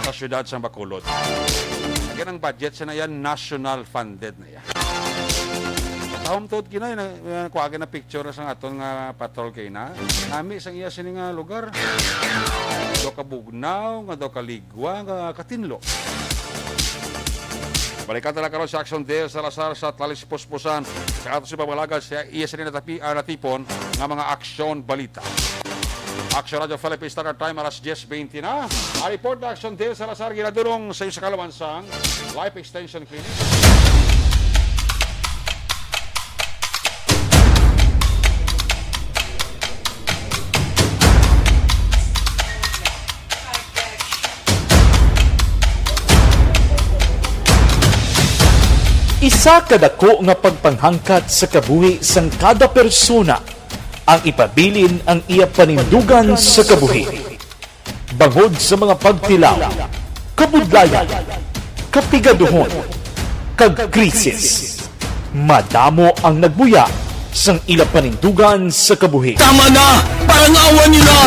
sa siyudad sang Bacolod. Again, ang budget sa na yan, national funded na yan. Sa home tuod kinay na, na kuha na picture sa aton nga patrol kay na. Nami sang iya sini nga lugar. Do ka bugnaw, nga do ka ligwa, nga katinlo. Balikan ta lang karon si Action Dale Salazar sa talis puspusan sa ato si pamalaga sa iya sini natapi-, ah, natipon nga mga aksyon balita. Action Radio Philippines Standard Time, alas diyes bente na. Ang report na Action Dale Salazar, ginadulong sa inyo sa kalawansang Life Extension Clinic. Isa ka dako nga pagpanghangkat sa kabuhi sang kada persona ang ipabilin ang iya panindugan sa kabuhi. Bangod sa mga pagtilaw, kabudlayan, kapigaduhon, kag krisis, madamo ang nagbuya sang ila panindugan sa kabuhi. Tama na! Parangawan niyo na!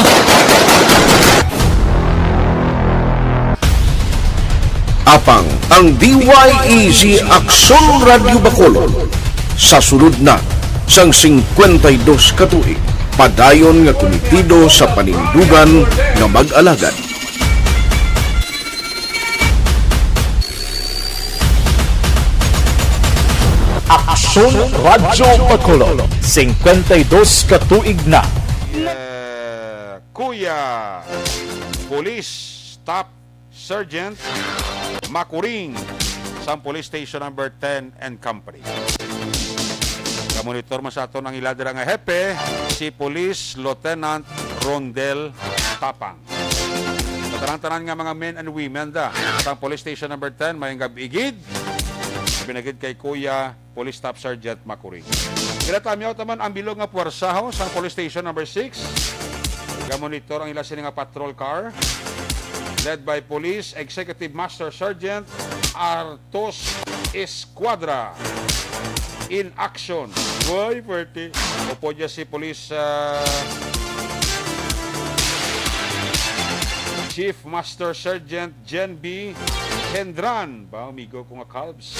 Apang ang D Y E G Aksyon Radyo Bacolod sa sulod na sang singkwenta y dos ka tuig, padayon nga kumitido sa panindugan nga mag-alagad. Aksyon Radyo Bacolod, singkwenta y dos ka tuig na. Eh, Kuya Police Staff Sergeant Macuring sang Police Station Number Ten and Company. Gamonitor man sa aton ang ila dira nga hepe, si Police Lieutenant Rondel Tapang. Sa tanan-tanan nga mga men and women da, sang Police Station Number Ten, mayong gab-i gid. Pinagid kay Kuya Police Staff Sergeant Macuring. Ginatamyaw ta man ang bilog nga puwersa, ho, sa Police Station Number Six. Gamonitor ang ila sini nga patrol car, led by Police Executive Master Sergeant Artos Escuadra in action. Boy, pwerte. Upo dyan si Police, ah, Chief Master Sergeant Jen B Hendran. Ba, amigo ko nga Calbs.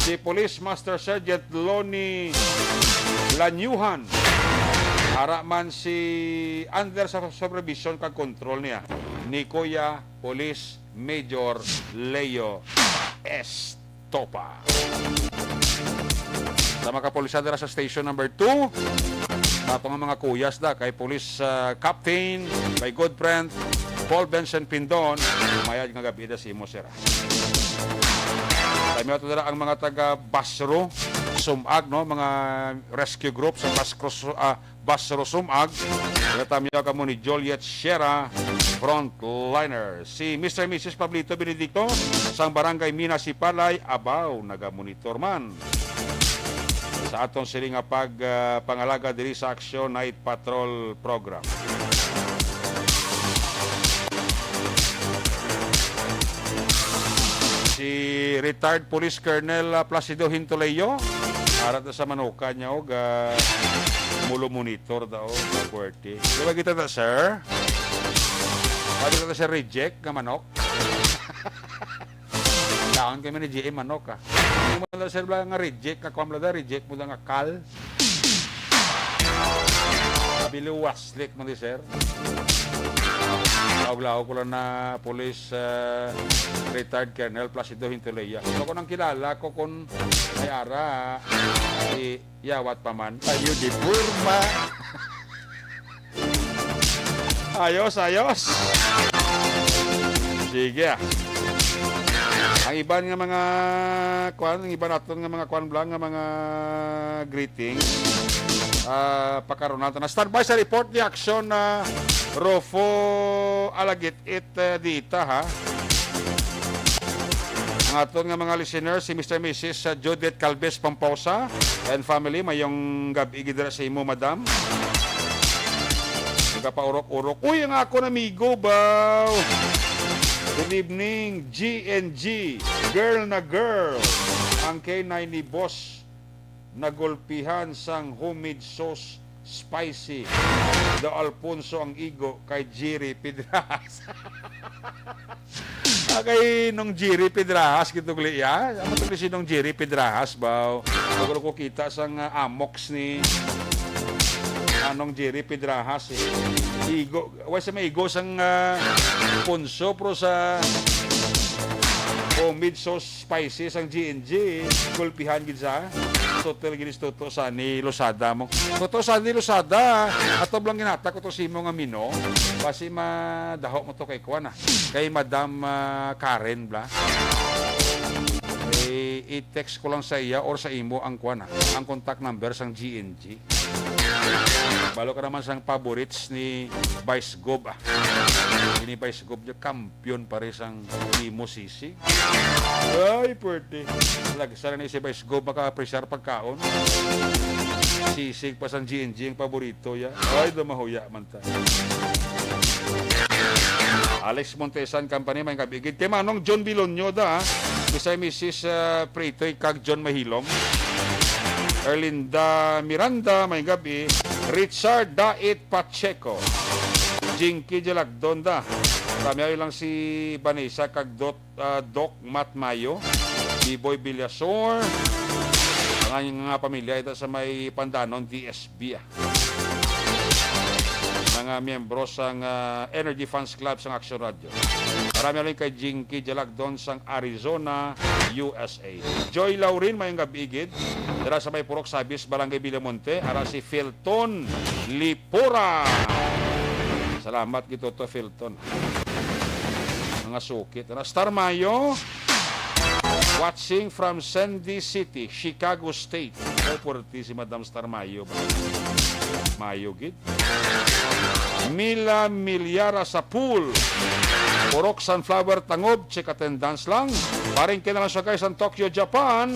Si Police Master Sergeant Lonnie Lanyuhan. Ara man si under sa supervision kag control niya ni Kuya Police Major Leo Estopa. Sa mga kapulisan dira sa Station Number Two, ato nga mga kuyas da kay Police, ah, Captain, kay Good Friend, Paul Benson Pindon, mayad nga gab-i da sa imo, sir. Tamyaw to dira ang mga taga Basro, Sumag, no? Mga rescue group sa Basro, Su-, ah, Basro, Sumag. Ginatamyaw kamo ni Juliet Sierra, frontliner. Si Mister and Missus Pablito Benedicto, sang Barangay Mina, Sipalay, abaw, nagamonitor man sa aton sini nga pag, ah, pangalaga diri sa Aksyon Night Patrol Program. Si retired Police Colonel, ah, Placido Hintoleyo, arat na sa manukan niya, og, ah, mulo monitor daw, forty. Di ba kita ta, sir? Sabi ko sa reject nga manok. Daon kami ni G M manok, ah. Yung mga sir, bla, nga reject, nga kwam, bla, reject mo lang nga kal. Biluwaslik man di, sir. Laog-laog ko lang na Police, ah, Retired Colonel Placido Hintulea. Ano ko nang kilala ko kung may ara, si Yawat pa man. Ayo, di forma. Ayos, ayos. Sige, ah. Ang iban nga mga kwan, ang iban naton nga mga kwan bla, nga mga greeting. Ah, pakaronan ta na. Standby sa report ni Action na Rofo Alagit-it, eh, dita, ha. Ang aton nga mga listeners, si Mister Missus, ah, Judith Calves Pomposa and family, mayong gab-i gid dira sa imo, madam. Nagapaurok-urok. Uy, ang akon amigo, baw. Good evening, G N G. Girl na girl. Ang K nine ni Boss nagulpihan sang homemade sauce spicy. Do Alfonso ang igo kay Jerry Pedrajas. Ah, kay Nong Jerry Pedrajas, gitugli ya. Ano to si Nong Jerry Pedrajas, baw? Bago ko kita sang, ah, amoks ni, ah, Nong Jerry Pedrajas, eh. Igo, wa sa may igo sang, ah, Alfonso, pero sa homemade sauce spicy sang G N G, gulpihan gid sa Totel gid si Toto Sani Losada mo. Toto Sani Losada, ato lang ginata ko to sa imo nga mino. Basi madaho mo to kay kuan, ah. Kay Madam, ah, Karen bla. Eh, i-text ko lang sa iya or sa imo ang kuan, ah, ang contact number sang G N G. Balo ka naman sang favorites ni Vice Gov, ah. Ini Vice Gov niya, kampiyon pa rin sang imo sisig. Ay, pwerte. Lagsa na ni si Vice Gov maka-pressure pagkaon. Sisig pa sang G N G ang paborito ya. Ay, dumahuya man ta. Alex Montesan Company, may kabigid. Kay Manong John Bilonyo da, ah. Bisay Missus, ah, Pritoy kag John Mahilom. Erlinda Miranda, may gabi. Richard Dait Pacheco. Jinky Jalagdon da. Kami lang si Vanessa kag Dot, ah, Doc Matt Mayo. Biboy Villasor. Ang nga pamilya ito sa may Pandanon, D S B, ah. Mga miyembro sang, ah, Energy Fans Club sang Action Radio. Marami ulit kay Jinky Jalagdon sang Arizona, U S A. Joy Laurin, mayong gab-i gid. Dira sa may Purok Sabis, Barangay Villamonte, ara si Felton Lipura. Salamat gid, Toto Felton. Mga sukit. Ano? Star Mayo, watching from Sandy City, Chicago State. Oh, pwerte si Madam Star Mayo ba? Mayo gid. Mila Milyara sa pool. Purok Sunflower Tangob, check attendance lang. Paring kinalang siya, guys, ang Tokyo, Japan.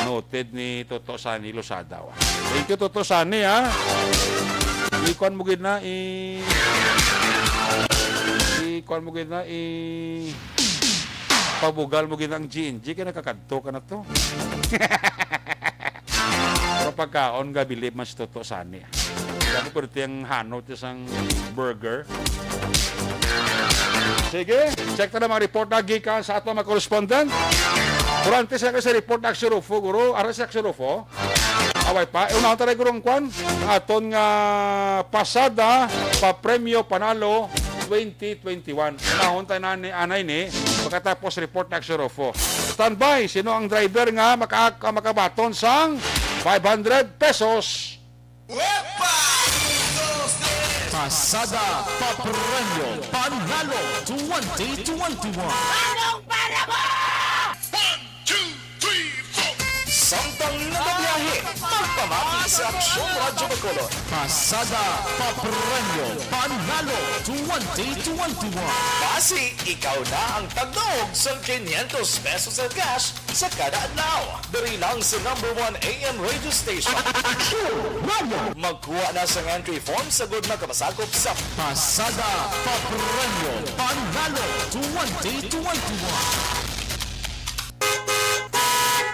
Noted ni Toto Sani Losada, wa. Thank you, Toto Sani, ha. Ikuan mo gid na, i-, ikuan mo gid na, i-, pabugal mo gid na ang G N G, kay nakakadto ka na to. Pero pagkaon, gabilib man si Toto Sani. Sabi ko dito yung hanot, isang burger. Sige, check ta na mga report na gikan sa ato mga correspondent. Pero antes na sa report na Action Rufo, guro. Ara si Action Rufo. Away pa. Eh, unahon tayo, guro, ang kwan. Aton nga pasada pa premyo panalo twenty twenty-one. Unahon tayo na ni, anay ni. Pagkatapos report na Action Rufo. Standby. Sino ang driver nga maka-, makabaton sang five hundred pesos? Pasada pa premyo panalo twenty twenty-one. Anong para mo? One, two, three, four. Samtang nagabiyahe, magpamati sa Aksyon Radyo Bacolod. Pasada pa premyo panalo twenty twenty-one. Basi ikaw na ang tagdaog sa quinientos pesos sa cash sa kada adlaw. Diri lang sa number one A M radio station. Action Radio. Magkuha na sa entry form sa gud makamasakop sa Pasada pa premyo panalo twenty twenty-one.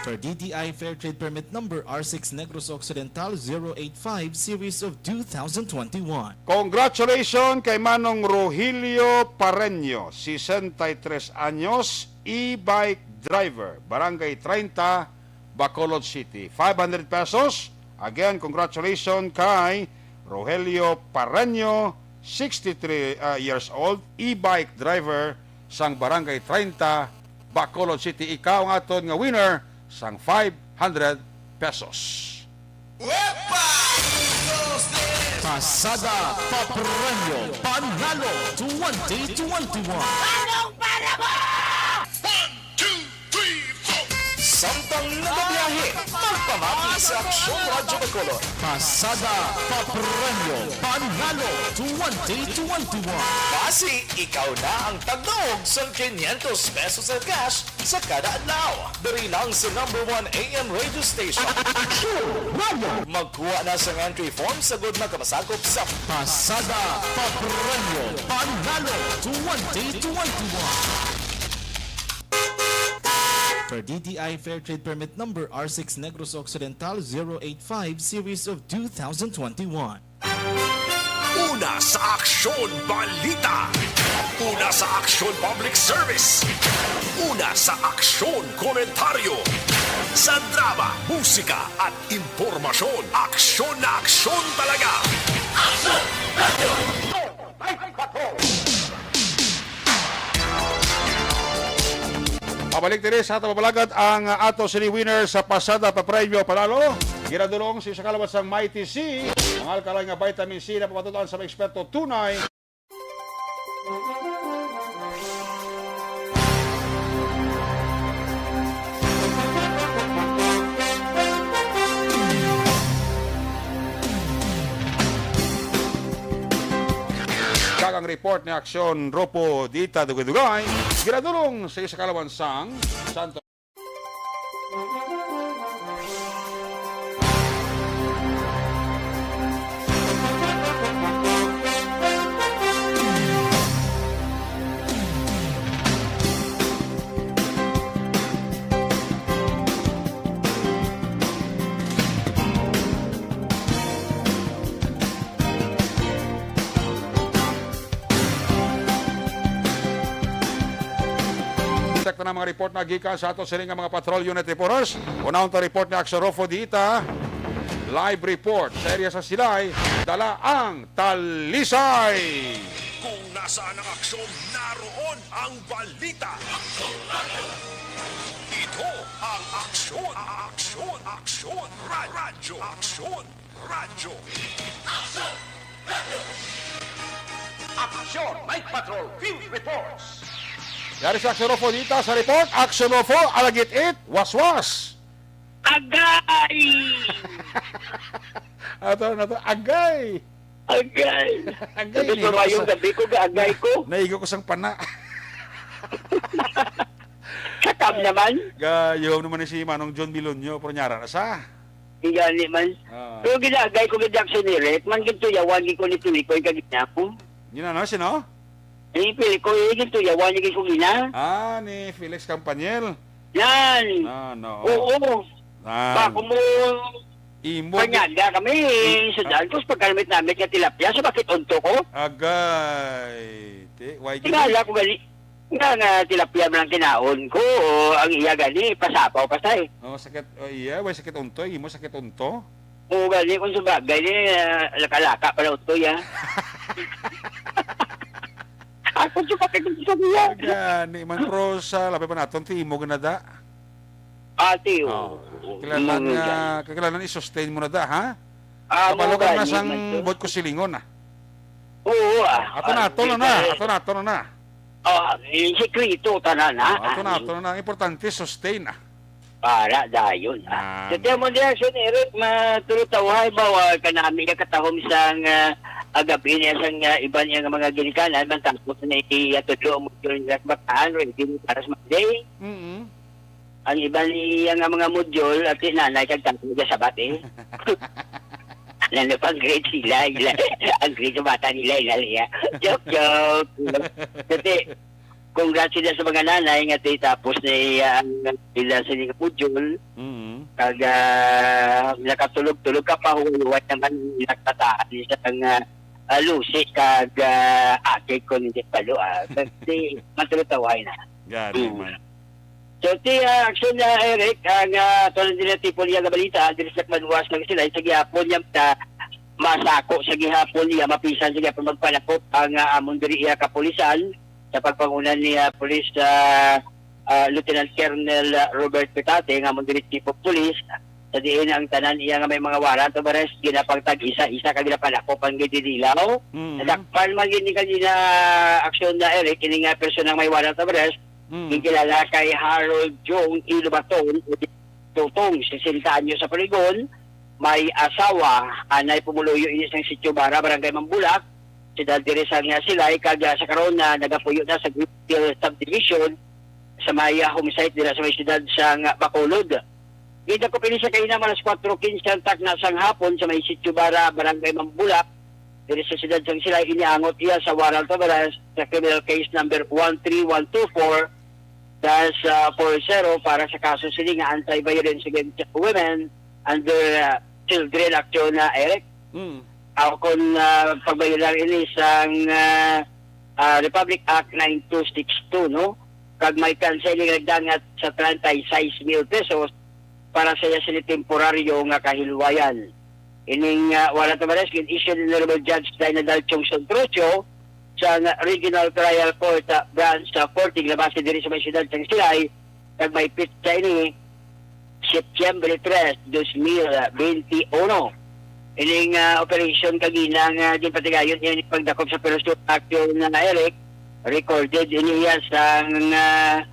Per D T I Fair Trade Permit Number R six Negros Occidental zero eight five Series of two thousand twenty-one. Congratulations kay Manong Rogelio Pareño, sesenta y tres anyos, e-bike driver, Barangay treinta, Bacolod City. Five hundred pesos Again, congratulations kay Rogelio Pareño, sixty-three, ah, years old, e-bike driver sang Barangay treinta, Bacolod City. Ikaw ang aton nga winner sang five hundred pesos. Pasada pa premyo panalo twenty twenty-one. Anong para mo? One, two, three, four. Samtang nagabiyahe, magpamati sa Aksyon Radyo Bacolod. Pasada pa premyo panalo twenty twenty-one. Basi ikaw na ang tagdaog sang quinientos pesos sa cash sa kada adlaw. Diri lang sa number one A M radio station. Aksyon Radyo. Magkuha na sang entry form sa gud makamasakop sa Pasada pa premyo panalo twenty twenty-one. Per D T I Fair Trade Permit Number R six Negros Occidental zero eight five Series of two thousand twenty-one. Una sa Aksyon Balita. Una sa Aksyon Public Service. Una sa Aksyon Komentaryo. Sa drama, musika at impormasyon, aksyon na aksyon talaga. Aksyon! Aksyon! Pabalik diri sa ato mabalagad ang, ah, ato sini winner sa Pasada pa premyo panalo. Ginadulong si sa kalabat sang Mighty C. Ang alkaline nga vitamin C na pamatutuan sa mga eksperto tunay. Kag ang report ni Aksyon Ropo Dita Dugay-Dugay, ginadulong sa isa ka lawan sang Santo. Check na ang mga report na gikan sa ato sini nga mga patrol unit reporters. Unahon ta report ni Aksyon Rofo Dita. Live report sa area sa Silay. Dala ang Talisay. Kung nasaan ang aksyon, naroon ang balita. Ito ang Aksyon, Aksyon, Aksyon, Ra-, Radyo, Aksyon, Radyo. Aksyon, Night Patrol Field Reports. Yari sa Aksyon Rofo Dita sa report. Aksyon Rofo, alagit it, waswas. Agay! Ato na to, agay! Agay! Agay, Sabi ko, naigo ko mayong sa gabi ko, gaagay ko. Naigo ko sang pana. Sakam naman. Gayom naman ni si Manong John Bilonyo, pero nyara na sa. Gani man. Ah. Pero ginaagay ko gid, Aksyon Eric, man gintuyawan gid ko ni Tilicoy kag ina ko. Yun ano, sino? Ni Tilicoy, gintuyawan niya gid ko ina. Ah, ni Felix Campaniel. Yan. Ah, no. Oo. Ah. Ba, kung mo Imo gi- panyaga kami, I- sa daan ko, sa pagkalamit namin nga tilapia, sa bakit unto ko? Agay. Ti, why gid? Tingala ko gani, nga, nga tilapia man ang kinaon ko, o ang iya gani, pasapaw pa sa eh. Oh, sakit, oh, iya, way sakit unto, imo sakit unto? Oo, gani, kung sa bagay, ni, ah, laka-laka pala unto, ya. Ako sa bakit unto niya. Gani man, pero sa labi pa naton, ti imo gina da. Ate, Oh, oo. Kailangan Imo nga, gani. Kailangan i-sustain mo na da, ha? Ah, Kabalo mo ka na gani, sang man to. Buot ko silingon, ah. Oo, ah. Ato na, Ah, ato na di na. Ka, Ato na, ato na na. Ah, eh, sikreto, tanan, ha? Oh, ato na, Ah, ato na na. Ang importante, sustain, ah. Para dayon, ah. Ah, Sa tiyan mo niya, Sir Eric, matulutawhay ba, wa ka namin nakatahom sang, ah, ah, gabi niya sang, ah, iban niya nga mga ginikanan, man tapos na iya tudlo ang module niya sa Bataan, ready para sa Monday. Mm-mm. Ang iban niya nga mga module, at si nanay kag tatay niya sabat, eh. Ano pang grade sila, ila, ang grade sa bata nila, ila, ila. Joke, joke. Kasi, congrats sila sa mga nanay nga ti tapos na iya ang sila sa ilang module. Mm. Kag, ah, nakatulog-tulog ka pa, huwat naman, nakatahan sa nga, ah, lusi, kag, ah, akig ko ni Palo, ah. Kasi, matulutawhay na. Gani Mm. man. So, ti, ah, aksyon na, Eric, ang, ah, karon din ang tipo niya nga balita, diri sa Banwas ng Silay, sa gihapon niya, ah, masako sa gihapon niya, mapisan sa gihapon magpalakop ang, ah, amon diri iya kapulisan sa pagpanguna ni, ah, Police, ah, ah, Lieutenant Colonel, ah, Robert Petate, nga amon diri Chief of Police, sa diin ang tanan iya nga may mga warrant of arrest, ginapangtag isa-isa ka ginapalakop ang gidinilaw. Mm. Nadakpan man gid ni kanina aksyon na, Eric, ini nga personang may warrant of arrest, Mm. gikilala kay Harold Jong Ilubaton, Tutong, sesenta anyos sa Paligon, may asawa, anay pumuluyo ini sang Sitio Bara, Barangay Mambulak, siyudad diri sa nga Silay, kag, ah, sa karon na nagapuyo na sa Greenfield Subdivision, sa may, ah, home site dira sa may siyudad sang Bacolod. Gidakop ini sa kaina alas kuwatro kinse ang takna sang hapon sa may Sitio Bara, Barangay Mambulak, diri sa siyudad sang Silay. Iniangot iya sa warrant of arrest sa criminal case number one three one two four dash four zero para sa kaso sini nga anti-violence against women under, ah, children action na, Eric. Mm. Aw, kung, ah, pagbayaran ini sang, ah, ah, Republic Act nine two six two, no? Kag may kansa ini nga nagdangat sa treinta y seis mil pesos para sa iya sini temporaryo nga kahilwayan. Ining, ah, warrant of arrest gin-issue ni Honorable Judge Dina Dalchong Sontrocio sa Regional Trial Court, ah, Branch, ah, fourteen, nga base diri sa may siyudad sang Silay, kag may petsa ini, Setyembre tres, dos mil benti uno. Ining, ah, operasyon kagina nga ginpatigayon niya ni pagdakop sa Operasyon Action na, Eric, recorded ini iya sang, ah,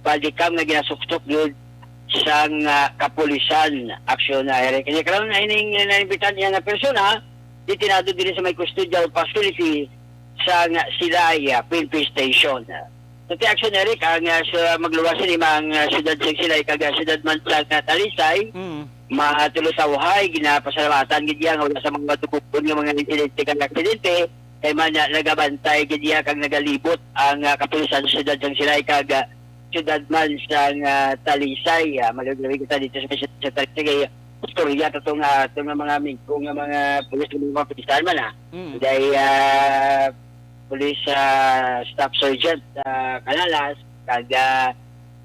bodycam nga ginasuksok gid sang, ah, kapulisan. Aksyon na, Eric. Ini karon na ining naimbitan niya nga persona, detenado diri sa may custodial facility sang Silay, ah, P N P Station. Sa ti action, Eric, ang, ah, sa magluwas sini mga, ah, siyudad sa Silay kag, ah, siyudad man sa, ah, Talisay, Mm. matulutawhay, ginapasalamatan gid iya nga wala sa mga madugukon nga mga insidente kag aksidente, kay man, ah, nagabantay gid iya kag nagalibot ang, ah, kapulisan sa siyudad sang Silay kag, ah, siyudad man sang, ah, Talisay. Ah, maluglabi kita dito sa, sa Talisay kay istorya to nga, to nga mga amigo nga mga pulis nga mga kapitan man, ah. Mm. Kay, ah, Police, ah, Staff Sergeant, ah, Canalas, kag, ah,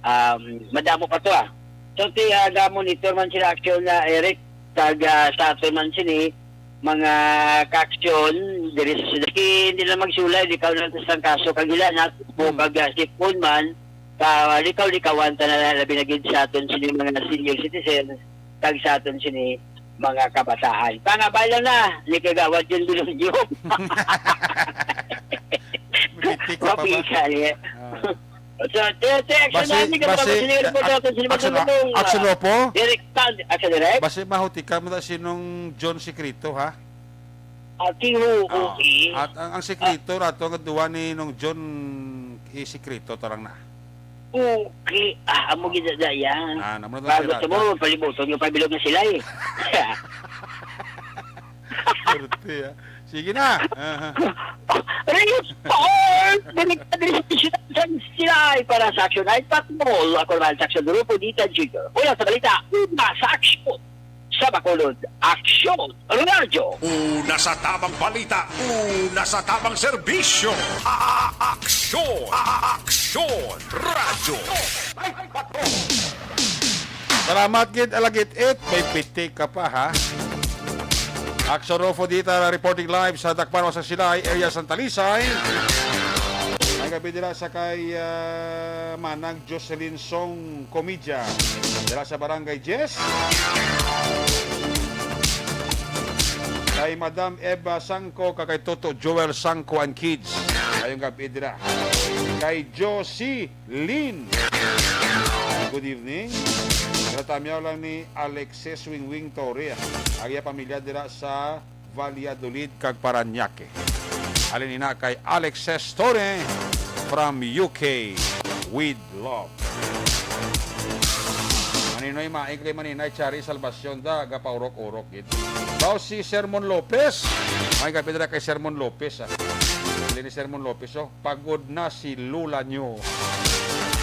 um, madamo pa to, ah. So, ti, ah, ga-monitor man sila action na, Eric, kag, ah, sa aton man sini, mga ka-action, diri sa sila. Ki-, hindi lang magsulay, likaw lang sa isang kaso, kag ila na, po, Mm. kag, ah, sipon man, ka-, likaw-likawan ta na, labi na gid sa aton sini mga senior citizens, kag sa aton sini mga kabataan. Pangabay lang na ni Kagawad Jun Bilonyo. Mapitik ka pa ba? Mapisa niya. Ah. So, te, te, action Basi, na, hindi ka basi, makapag-senior po a-, sa aton sini action, Matulong, action ah, opo? Direk Tan, action direct? Basi mahuti ka mo na sinong John Secreto, ha? Ati ho, Ah, okay. At ang, ang sekreto rato nga duwa ni nung John, i-sekreto tarang na. Okay. Ah, amo gid na yan. Ah, namo na Bago sila. Sa mo, palibuton yung pabilog na sila eh. Swerte, ah. Sige na. Aha. Report! Balik na din sa sila para sa Action Night Patrol. Ako naman sa Action Grupo, Dita Junior. Mula sa balita, una sa aksyon. Sa Bacolod, Aksyon Radyo. Una sa tamang balita, una sa tamang serbisyo. A-, a-, aksyon, a-, a-, aksyon, radyo. Salamat gid, Alagit It. May pitik ka pa, ha? Aksyon Rofo Dita, reporting live sa Dakbaran sa Silay, area Santa Lisay. May gabi dira sa kay, ah, Manang Jocelyn Song Comidya, dira sa Barangay Jess. Kay Madam Eva Sangco, kag kay Toto Joel Sangco and kids. Ayong gabi dira. Kay Josie Lynn. Good evening. Natamyaw lang ni Alexis Wingwing Torre. Ang iya pamilya dira sa Valladolid kag Parañaque. Halin ina kay Alexis Torre from U K with love. Maninoy Maing kay Maninay Chari Salvacion da, gapaurok-urok gid. Daw si Sermon Lopez. May gabi dira kay Sermon Lopez, ah. Dili ni Sermon Lopez, oh. Pagod na si Lola nyo.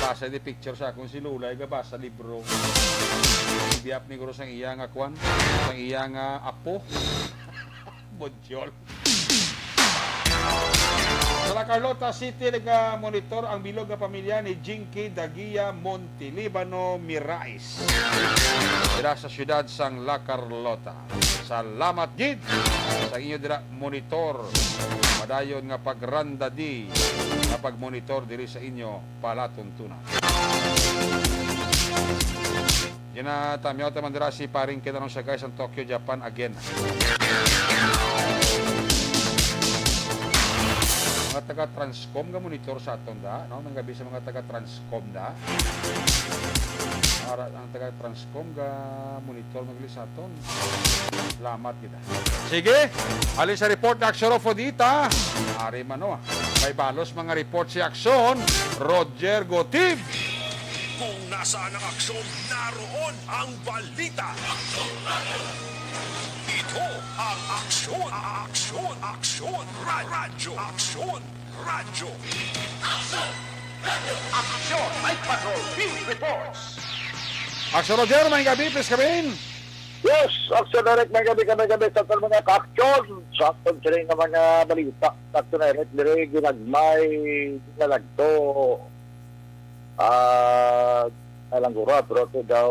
Basa di picture sa akong si Lola, ay gabasa libro. Biyap ni guro sang iya nga kwan, sang iya nga apo. Modyol. Sa Carlota City, naga-monitor ang bilog nga pamilya ni Jinky Dagia Montelibano Mirais, dira sa siyudad sang La Carlota. Salamat gid sa inyo dira monitor. Padayon nga pagrandadi nga pagmonitor diri sa inyo palatuntunan. Ginatamyaw ta man dira si Paring Ken Alonso, guys, ang Tokyo, Japan, again. Mga taga Transcom nga monitor sa aton da, no? Manggabi sa mga taga Transcom da. Ara, ang taga Transcom nga monitor magli sa aton. Salamat kita. Sige, halin sa report ni Aksyon Rodolfo Dita. Ari man, no? May balos mga report si Aksyon, Roger Gotib. Kung nasaan ang aksyon, naroon ang balita. Ito ang Aksyon, Aksyon, Aksyon, Ra-, Radyo, Aksyon, Radyo. Aksyon, Night Patrol, Field Reports. Aksyon Roger, may gabi, please come in. Yes, Aksyon Direct, may gabi ka, may gabi sa aton mga ka-aksyon. Sa aton sila nga mga balita, Aksyon Direct, diri ginagmay, ginalagto. Ah, alanggura, pero ito daw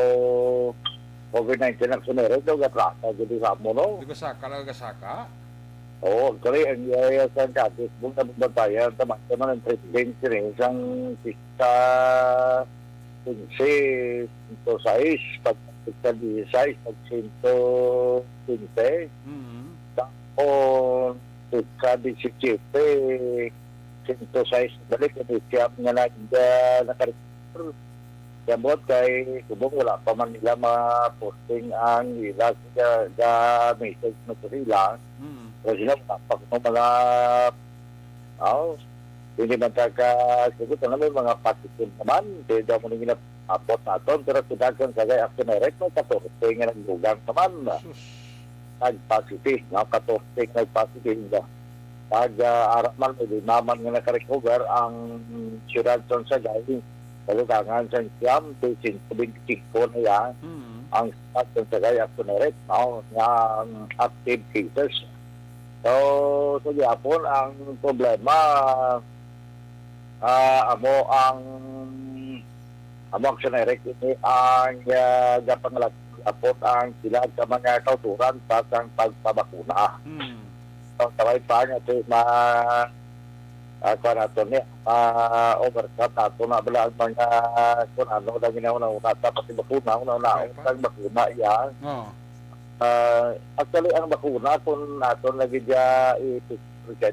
COVID nineteen ang sumeres daw, gatrasa, gid sa amo, no? Di ko saka lang, gasaka? Oo, actually, ang iya sa Ancatis, kung nababantayan, tama naman ang trending, sini, isang pista, quince, sento sais, pag pista dieciséis, pag sento quince, Mm. tapos pista diecisiete, sento sais balik, ang siyam nga nag-, ah, nakarecover. Kaya buot kay, subong wala pa man nila ma-posting ang ila sa, sa message na sa ila. Mm. Pero sila, wala pa kuno mga, aw, hindi man ta ka, siguro na may mga positive naman. Kaya daw mo nang ginapot naton, pero sa daghang sagay, Aksyon Direct, may katorse nga nagdugang naman. Sus. Nag-positive, no? Katorse nag-positive. Pag, ah, ara man, may lima man nga nakarecover ang siyudad sa Sagay. Kalugangan sa siyam, sento benti singko na yan. Mm. Ang siyudad sa Sagay, Aksyon Direct, no? Nga ang active cases. So, sa gihapon, ang problema, ah, amo ang, amo ang Aksyon Direct, ini ang, ah, gapangalap-, apot ang sila sa mga kauturan sa sang pagpabakuna. Hmm. So, taway pa nga si ma-, ah, kuwan nato ni, ma-overcome nato na bala ang mga, kung ano lang ginauna-una, tapos yung bakuna, una-una, Okay pa. ang bakuna, iya. Oo. Ah, actually, ang bakuna, kung nato na gid siya i-,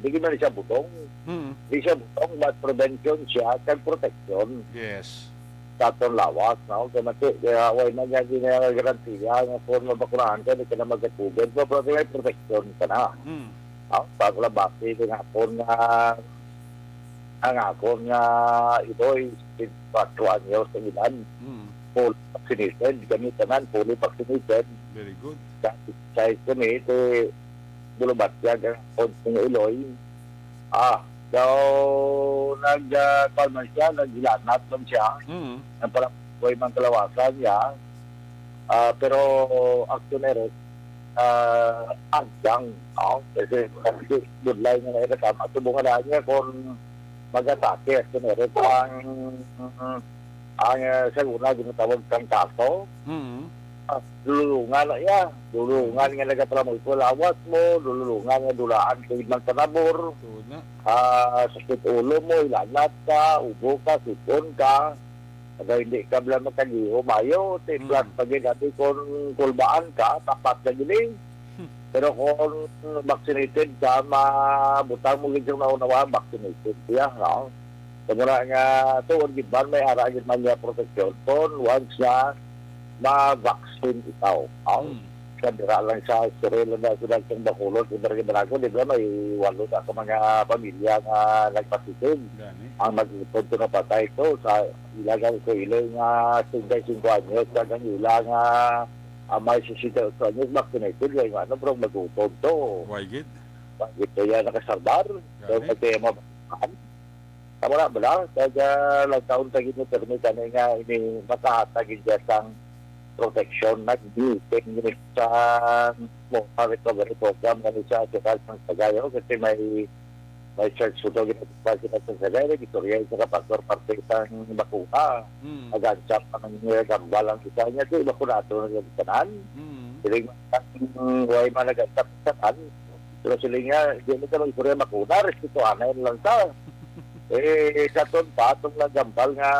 di man siya butong. Mm. Di siya butong, but prevention siya, kag protection Yes. sa aton lawas, no? Kaya mati, kaya way na niya ginagarantiya nga kung mabakunahan ka, di ka na magka-COVID, no? Pero may protection ka na. Mm. Ah, sa labas, eh, din hapon nga, ang akon nga iloy, twenty-four anyos ang edad. Mm. Fully vaccinated, kami tanan, fully vaccinated. Very good. Sa, sa kami, ito, bulubatyag ang akon nga iloy. Ah, daw, nag, ah, kuwan man siya, naghilanat man siya. Mm. Ang pala, way man kalawasan niya. Ah, pero, actually, ah, agyang, no? Kasi, kasi, budlay nga na ito, tama. Subong nga lang niya kung mag-atake, actually, ang, ang, ah, sa una, ginatawag kang kaso. Mm. Ah, lulungan na iya. Lulungan nga nagapalamoy ko lawas mo, lulungan nga dulaan ko ibang panabor. Tuod na. Ah, sakit ulo mo, ilanat ka, ubo ka, sipon ka. Aga hindi ka bala makaliho, mayo, ti Mm. plus pa gid, ati, kung kulbaan ka, tapat na gini. Hmm. Pero kung vaccinated ka, mabutang mo gid yung naunawa, vaccinated siya, no? So, mura nga, tuod gid man, may ara gid man niya protection. Kung once nga ma-vaccine ikaw, no? Hmm. Sa dira lang sa Estoril, na sila sa Bacolod, sa Barangay Banago, di ba, may walo na ka mga pamilya nga nagpositive. Gani. Ang nag-upod ko napatay ko sa ilagang ko, ilo nga singko anyos, kag ang ila nga amay sesenta y ocho anyos, vaccinated, kay nga, ano, bro, mag-upod to. Why gid? Bakit kaya nakasalbar? So, Gani. May kaya mabahan? Tama na, bala? Kaya, lang taon tayo mo, pero may tanay nga, ini, makahatag yung diyasang protection, nag-meeting yun sa mo, recovery program, nga sa Asokan ng Sagayo, kasi may may church po daw ginatupad sila sa Sagay, nag-istorya sa kapastor parte sang bakuna. Mm. Nag-answer pa ng gambal ang isa niya, di bakunado na yung tanan. Mm. Siling, "Mm, why man nag-answer sa tanan?" Pero siling niya, "Di mo ka mag-istorya bakuna, respetuhan na yun lang ta." Eh, sa ton pa, itong nagambal nga,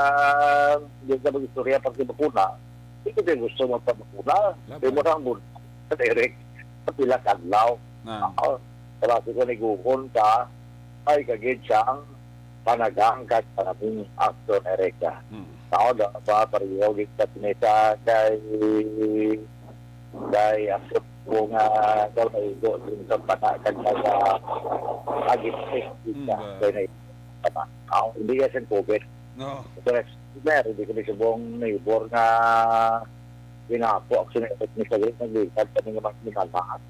di ka mag-istorya parte bakuna, di ko din gusto magpabakuna. Laban. Di mo lang muna, Eric, sa pila ka adlaw. Ah. Oo. Wala ko niguhon ka, ay kagid siyang panagang kag panaming Action Erica. Hmm. Tao daw ba pareho gid sa tinita kay, kay Action ko nga daw naigo din sa pana kag mga agit Hmm, ba? Kay na pana. Ako, hindi ka siyang COVID. No. Correct. Sir, hindi kami subong neighbor nga ginapo ako sa naigot ni Saglit, naglipat kami nga mga minanaan.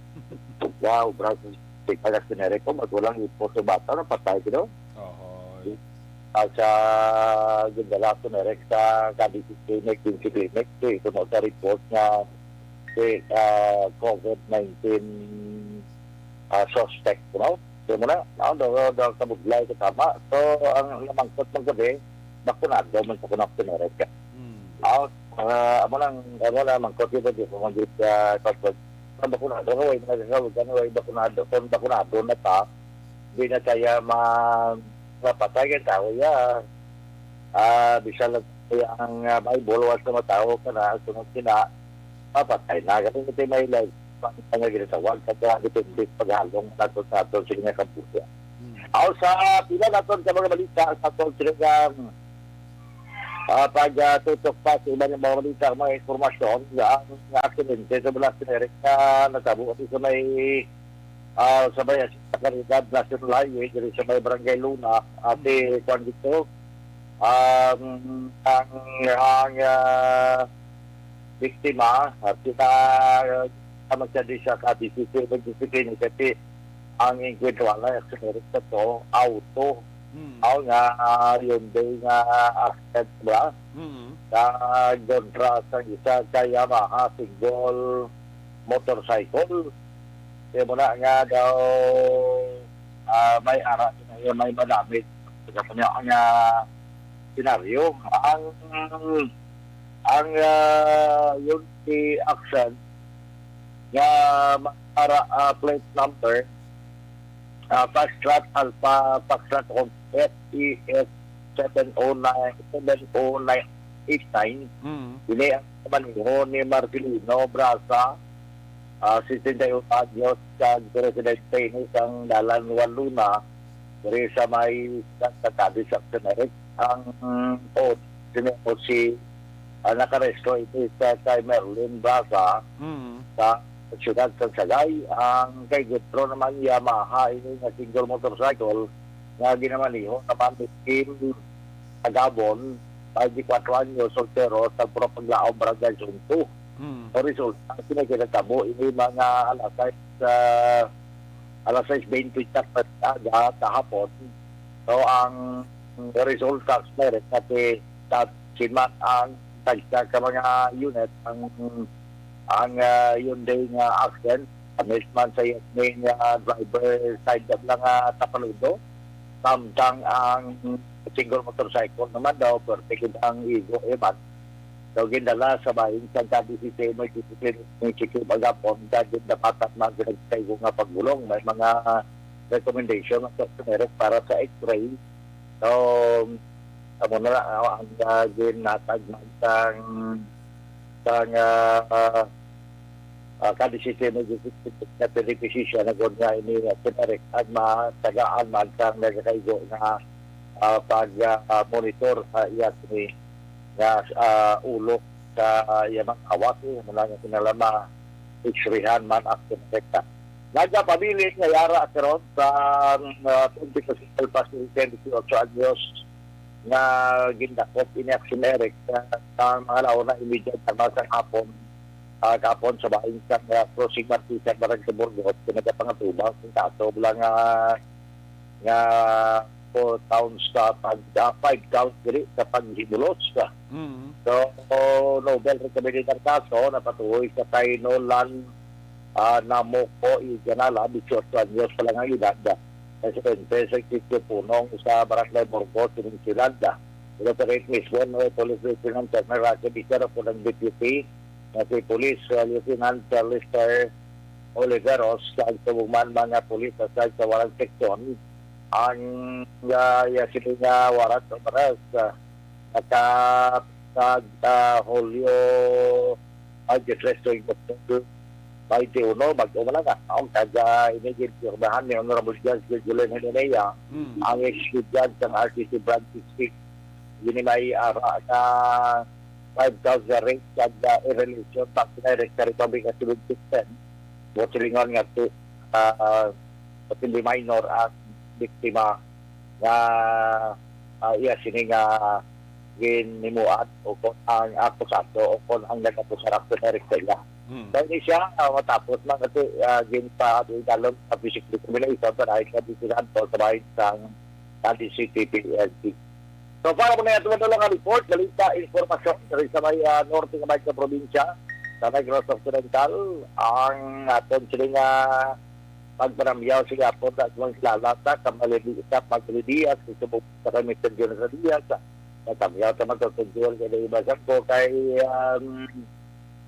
Wow, brad, tika na sinere ko, magulang yung puso bata, napatay ko daw. Oho. At sa gindala ko na rin sa K D C Clinic, Quincy Clinic, eh, kuno sa report nga si, ah, COVID nineteen, ah, suspect, you know? So, muna, ah, daw, daw, kabudlay ko tama. So, ang namangkot ng gabi, bakunado man sa kunang Amerika. Hmm. Ah, ah, amo nang, amo na, mangkot yun, di ko mag-, ah, pag-, pag-, ang bakunado, kung way nagkakawag, ano, way bakunado, kung bakunado na ta, di na kaya ma-, mapatay ang tao, ya. Ah, bisan lang kaya ang, ah, Bible, once na matawo ka na, sunod sina, mapatay na. Kasi ito may life, pa nga ginatawag, sa kaya depende paghalong nato sa ato, sige nga kabuya. Hmm. Aw, sa pila naton ka mga balita, sa aton sila nga, ah, pag, ah, tutok pa sa iba nga mga balita, mga impormasyon, nga ang aksidente sa Blas Eric na natabo sa may, ah, sa may Caridad National Highway, diri sa may Barangay Luna, ati, kwan dito, ang, ang, ang, ah, biktima, at sila, ah, sama siya di sa K D C C, nagdisiplina kasi ang inkwentro na sa to, auto. Hmm. Aw nga, ah, yun din nga accident ba? Hmm. Sa kontra sa isa ka Yamaha single motorcycle. Kaya mo na nga daw, ah, may ara, may madamit. Kaya mo na nga senaryo. Ang, ang, ah, yun si Aksan nga para, ah, plate number, ah, Foxtrot Alpha, Foxtrot of F E F seven oh nine, seven oh nine eight nine. Mm. Ini ang maneho ni Marcelino Brasa, ah, sesenta y uno anyos, kag residente ini sang Dalan Juan Luna, diri sa may Santa Cadiz, Action Eric. Ang, o, sino po si, ah, nakarestro ito sa kay Merlin Brasa Mm. sa siyudad sa Sagay. Ang kay Gutro naman, Yamaha, ini nga single motorcycle nga ginamaniho naman ni Kim Agabon, twenty-four anyos, soltero, sa Purapaglaom, Barangay Sunto. Mm. Ang resulta, sila ginatabo, ini mga alas sais, ah, alas sais bente sa aga, kahapon. So, ang resulta, meron natin sa siman ang tagsa ka mga unit, ang, ang, ah, yun din nga accident, amis man sa yasmin nga driver side of lang, ah, Tapaludo, samtang ang single motorcycle naman daw, pwerte gid ang igo, eh, man. So, gindala sa bahin sa Cadiz City Emergency Clinic ni Chico Bagapon, dahil gindapatan man sa nagkaigo nga pagbulong. May mga recommendation ang doktor para sa X-ray. So, amo na lang, ah, ang, ah, ginhatag man sang, sang, ah, ah, Cadiz City Emergency Clinic nga pwede physician, nagod nga ini, ah, generic, ang matagaan man sang nagakaigo nga, ah, pag, ah, monitor sa iya sini nga, ah, ulo sa, ah, iya mga awak, eh, muna nga kinalama, X-rayhan man ang generic. Nagapabilin nga yara karon sa, ah, twenty-two Pacific, dieciocho anyos, nga gindakop ini Action Eric, ah, sa mga launa, imidya sa mga hapon, ah, kahapon sa bahin sa, ah, Crossing Marquesas, Barangay Burgot, nga nagapangatubang sa kaso lang, ah, nga four counts sa pag, ah, five counts diri sa paghimulos. Mm. So, novel recommended ang kaso, napatuhoy sa kay Nolan, ah, Namoco y Ganala, dieciocho anyos pa lang ang edad. Presidente sa Sitio Punong sa Barangay Burgos, sining siyudad. Inoperate mismo ni Police Lieutenant Colonel Roger Dicaro, ang deputy na si Police, uh, Lieutenant, uh, Lester Oliveros, kag subong man mga pulis sa Side sa Warrant Section. Ang, uh, iya sini nga warrant of arrest, uh, naka-, nag, ah, Hulyo, ay, twenty-three, twenty-one, bag-o man lang, ah. Ang taga ini ginpirmahan ni Honorable Judge Julian Jimenea, Mm. ang ex-judge sang R T C Branch sixteen. Yun ay may ara na five thousand rate kag, ah, in relation back to the Republic of Civil System. Buot silingon nga si, ah, ah, posible minor ang biktima nga, ah, iya sini nga ginhimuan o kon ang akusado o kon ang nag-akusar ang direkta niya. Hmm. Kaya ni siya, ah, matapos man kasi, ah, ginpa-, dalom sa physical examination, pero ay ka di sila sa bahin sa Cadiz City P N P. So, para mo na ito, wala nga report, balita, informasyon, diri sa may, ah, norte nga may sa probinsya, sa Negros Occidental, ang aton sila nga pagpanamyaw sa gihapon sa mga kilala sa Kamali-, sa Pagkalidias, sa subong sa kay Mister Jonathan Diaz, sa pagpanamyaw sa mga konstituyente kay iba sa ko kay, um,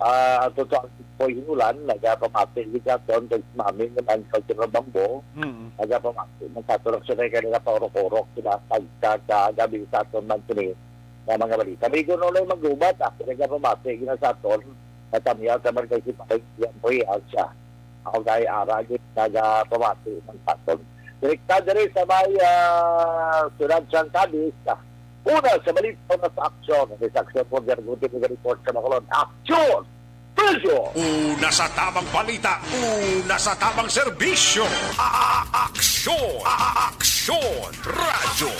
ah, ang totoo ang Poy Hinulan, nagapamati, di ka ton, kay Mami, nga ang Cultural Bambo, Mm. nagapamati, man sa aton, ang sila kay nagapaurok-urok, sila, pagka, kagabi sa aton man sini, nga mga balita. May guno na yung maggubat, ah, nagapamati, gina sa aton, natamyaw, taman kay si Panginoon, Poy, ah, siya. Ako kay ara gid nagapamati ng patol. Direkta diri sa may, ah, siyudad sang Cadiz. Una sa balita, una sa aksyon. May sa aksyon po, Jerguti, may report sa Bacolod. Aksyon! Video! Una sa tamang balita, una sa tamang serbisyo. A-, a-, aksyon! A-, a-, aksyon! Radyo!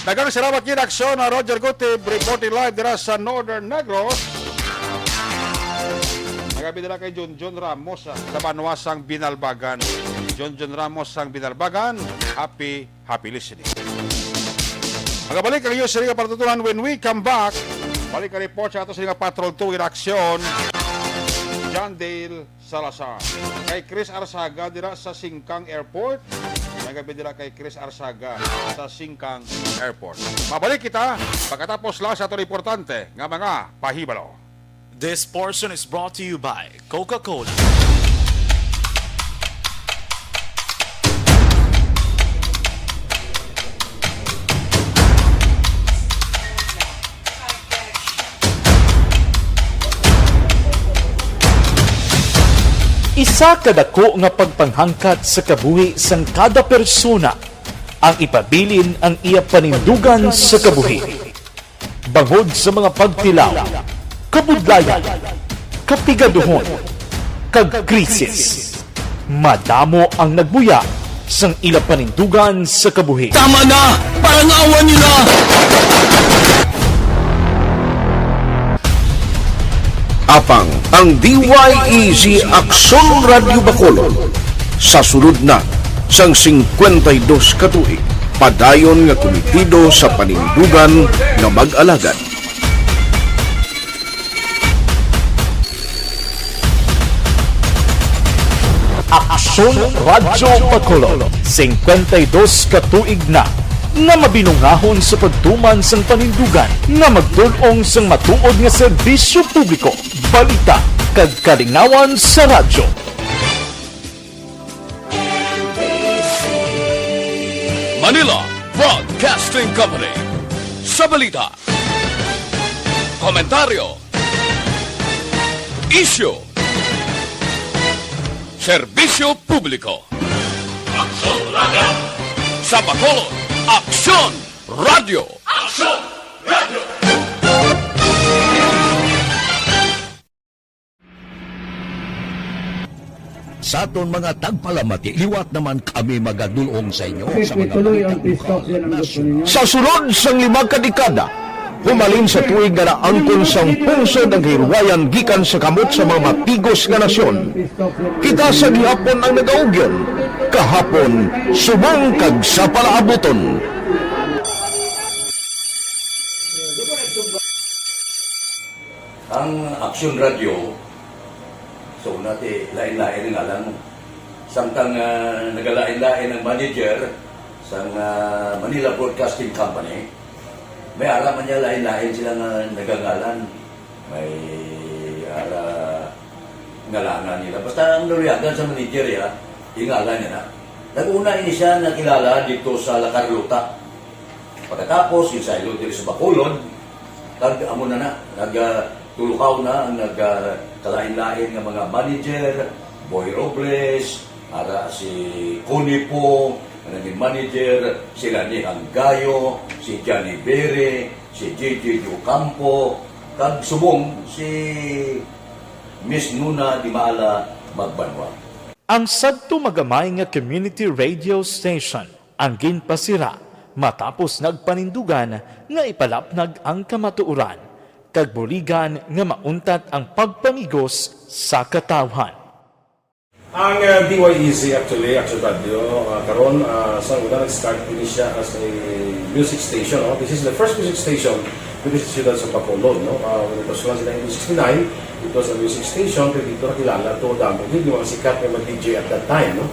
Daghang salamat gid, Aksyon, ah, Roger Gutib, reporting live dira sa Northern Negros. Magabi dira kay Junjun Ramos, ah, sa banwa sang Binalbagan. Junjun Ramos sang Binalbagan, happy, happy listening. Magabalik ang iyo sa Liga Patutunan when we come back. Balik ang report sa ato sa Liga Patrol two in action. John Dale Salazar. Kay Chris Arsaga dira sa Singkang Airport. Magabi dira kay Chris Arsaga sa Singkang Airport. Mabalik kita pagkatapos lang sa aton importante nga mga pahibalo. This portion is brought to you by Coca-Cola. Isa ka dako nga pagpanghangkat sa kabuhi sang kada persona ang ipabilin ang iya panindugan sa kabuhi. Bangod sa mga pagtilaw, kabudlayan, kapigaduhon, kag krisis, madamo ang nagbuya sang ila panindugan sa kabuhi. Tama na! Parangawan niyo na! Apang ang D Y E G Aksyon Radyo Bacolod sa sulod na sang singkwenta y dos ka tuig, padayon nga kumitido sa panindugan nga mag-alagad. Aksyon Radyo Bacolod, singkwenta y dos ka tuig na nga mabinungaon sa pagtuman sang panindugan nga magtul-ong sang matuod nga serbisyo publiko, balita, kag kalingawan sa radyo. Manila Broadcasting Company. Sa balita, komentaryo, isyu, serbisyo publiko. Aksyon Radyo. Sa Bacolod, Aksyon Radyo. Aksyon Radyo. Sa aton mga tagpalamati, liwat naman kami magadul-ong sa inyo sa mga balita lokal, nasyonal. Sa sulod sang lima ka dekada, humalin sa tuig nga naangkon sang pungsod ang kahirwayan gikan sa kamot sa mga mapigos nga nasyon, kita sa gihapon ang nagaugyon, kahapon subong kag sa palaabuton. Ang Aksyon Radyo, sa una ti lain-lain ang ngalan mo. Samtang, ah, nagalain-lain ang manager sang, ah, Manila Broadcasting Company, may ara man niya lain-lain sila nga nagangalan. May ara ngalanan nila. Basta ang naluyagan sa manager, ya, ingalan niya na. Nag-una ini siya nakilala dito sa La Carlota. Pagkatapos, ginsaylo diri sa Bacolod, kag amo na na, nag, ah, tulukaw na ang nag, ah, kalain-lain nga mga manager, Boy Robles, ara si Connie Poo, nga naging manager, si Lani Hanggayo, si Johnny Bere, si J J Ocampo, kag subong si Miss Nuna Dimala Magbanwa. Ang sadto magamay nga community radio station ang ginpasira matapos nagpanindugan nga ipalapnag ang kamatuoran kag buligan nga mauntat ang pagpamigos sa katawhan. Ang, uh, D Y E Z actually, Action Radio, uh, karon, uh, sa una nag-start ini siya as a music station, no? This is the first music station dito sa siyudad sa Bacolod, no? Uh, when it was launched in nineteen sixty-nine, it was a music station, pero dito nakilala to damo gid yung mga sikat nga mga D J at that time, no?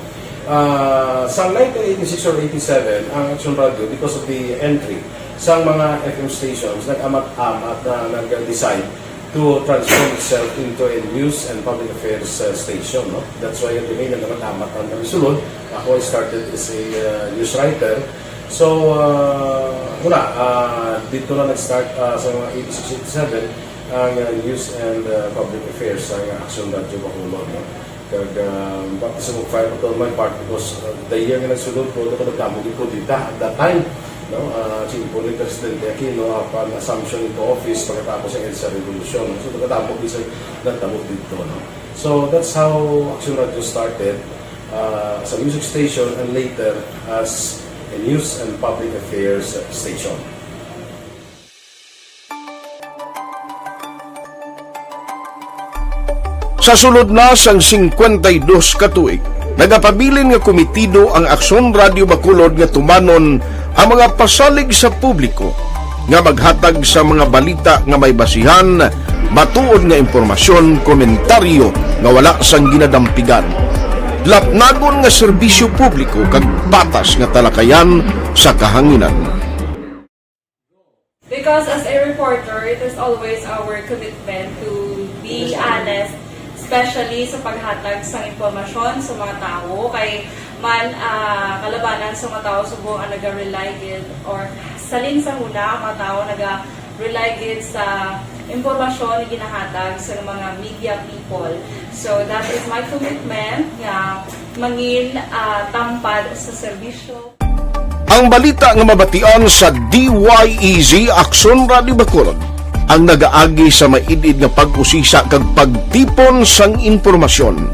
Uh, sa nineteen eighty-six or eighty-seven, ang Action Radio, because of the entry sa mga F M stations, nag-amat-amat na nag-decide to transform itself into a news and public affairs, uh, station, no? That's why kami nagkatamat ang kami sulod. Ako, I started as a, uh, news writer. So, uh, wala, uh, dito na nag-start, uh, sa mga eighty-six, eighty-seven, ang, uh, news and, uh, public affairs sa Action Radio Bacolod, no? Kag, ah, baptism of fire pa to on my part because, ah, the year nga nagsulod ko, ako nagdamo gid ko dita at that time, no? Ah, si Impo ni Presidente Aquino, apan assumption into office pagkatapos ang EDSA Revolution, no? So, nagdamo gid sa nagdamo dito, no? So, that's how Action Radio started, ah, as a music station and later as a news and public affairs station. Sa sulod na sang singkwenta y dos ka tuig, nagapabilin nga komitido ang Aksyon Radio Bacolod nga tumanon ang mga pasalig sa publiko nga maghatag sa mga balita nga may basihan, matuod nga impormasyon, komentaryo nga wala sang ginadampigan, lapnagon nga serbisyo publiko kag patas nga talakayan sa kahanginan. Because as a reporter, it is always our commitment to be honest, especially sa paghatag sang impormasyon sa mga tawo, kay man, ah, kalabanan sa mga tawo subong ang naga-rely gid or salin sa huna ang mga tawo naga-rely gid sa impormasyon nga ginahatag sa mga media people. So that is my commitment nga mangin, ah, tampad sa serbisyo. Ang balita nga mabatian sa D Y E Z Aksyon Radio Bacolod ang nagaagi sa maid-id nga pag-usisa kag pagtipon sang impormasyon.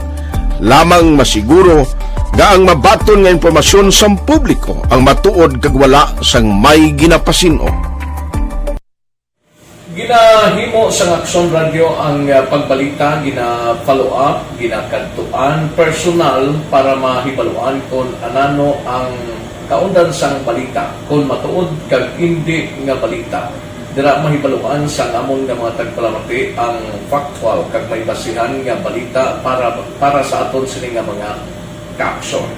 Lamang masiguro nga ang mabaton nga impormasyon sang publiko ang matuod kag wala sang may ginapasin-o. Ginahimo sang Aksyon Radio ang, ah, pagbalita, gina-follow up, ginakadtuan personal para mahibaluan kon anano ang kaundan sang balita, kon matuod kag indi nga balita. Dira mahibaluan sang amon nga mga tagpalamati ang factual kag may basihan nga balita para, para sa aton sini nga mga kaaksyon.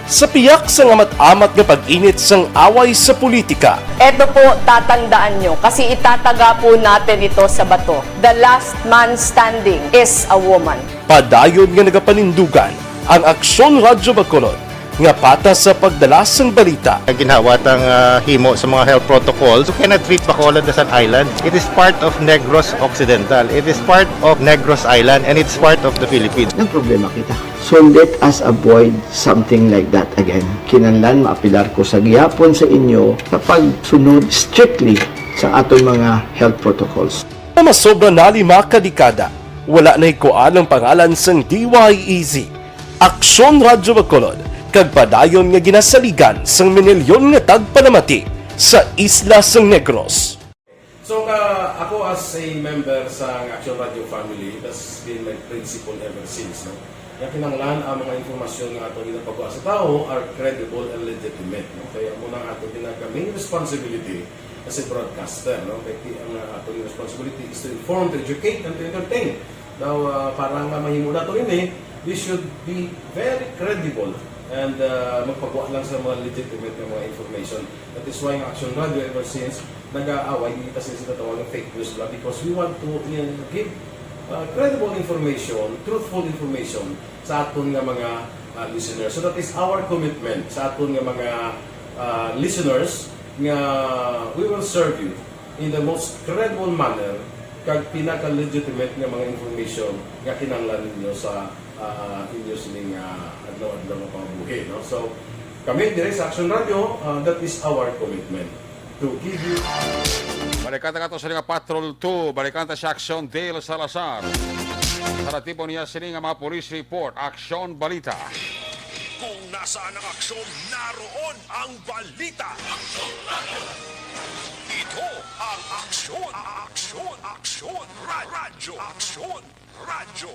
Sa piyak sang amat-amat nga pag-init sang away sa politika, Eto po, tatandaan nyo, kasi itataga po natin ito sa bato. The last man standing is a woman. Padayon nga nagapanindugan ang Aksyon Radyo Bacolod nga patas sa pagdala sang balita. Ginhawa tang, ah, himo sa mga health protocols. You cannot treat Bacolod as an island. It is part of Negros Occidental. It is part of Negros Island, and it's part of the Philippines. Nagproblema kita. So let us avoid something like that again. Kinahanglan maapelar ko sa gihapon sa inyo sa pagsunod strictly sa aton mga health protocols. Nga masobra na lima ka dekada, wala nahikuan ang pangalan sang D Y E Z, Aksyon Radyo Bacolod, kag padayon nga ginasaligan sang minilyon nga tagpalamati sa isla sang Negros. So, ka, ako as a member sa Action Radio family, that's been my principle ever since, no? Nga kinahanglan ang mga impormasyon nga ato ginapagwa sa tawo are credible and legitimate, no? Kaya amo na ang ato ginag-, main responsibility as a broadcaster, no? Kaya ti-, ang, uh, ato responsibility is to inform, to educate, and to entertain. Now, uh, para nga mahimo nato ini, we should be very credible and uh, magpagwa lang sa mga legitimate nga mga information. That is why ang Action Radio ever since nag-aaway, hindi ta sila sila tawag fake news ba, because we want to uh, give uh, credible information, truthful information sa aton nga mga uh, listeners. So that is our commitment sa aton nga mga uh, listeners, nga we will serve you in the most credible manner kag pinaka-legitimate nga mga information nga kinahanglan ninyo sa ah, inyo sining ah, adlaw-adlaw nga pangabuhi, no? So, kami dire sa Action Radio, ah, that is our commitment to give you. Balikan ta kato sini nga Patrol two, balikan ta si Action Dale Salazar. Sa natibo niya sini nga mga police report, Action Balita. Kung nasaan ang aksyon, naroon ang balita. Ito ang Aksyon, Aksyon, Aksyon, Ra- Radyo, Aksyon, Radyo.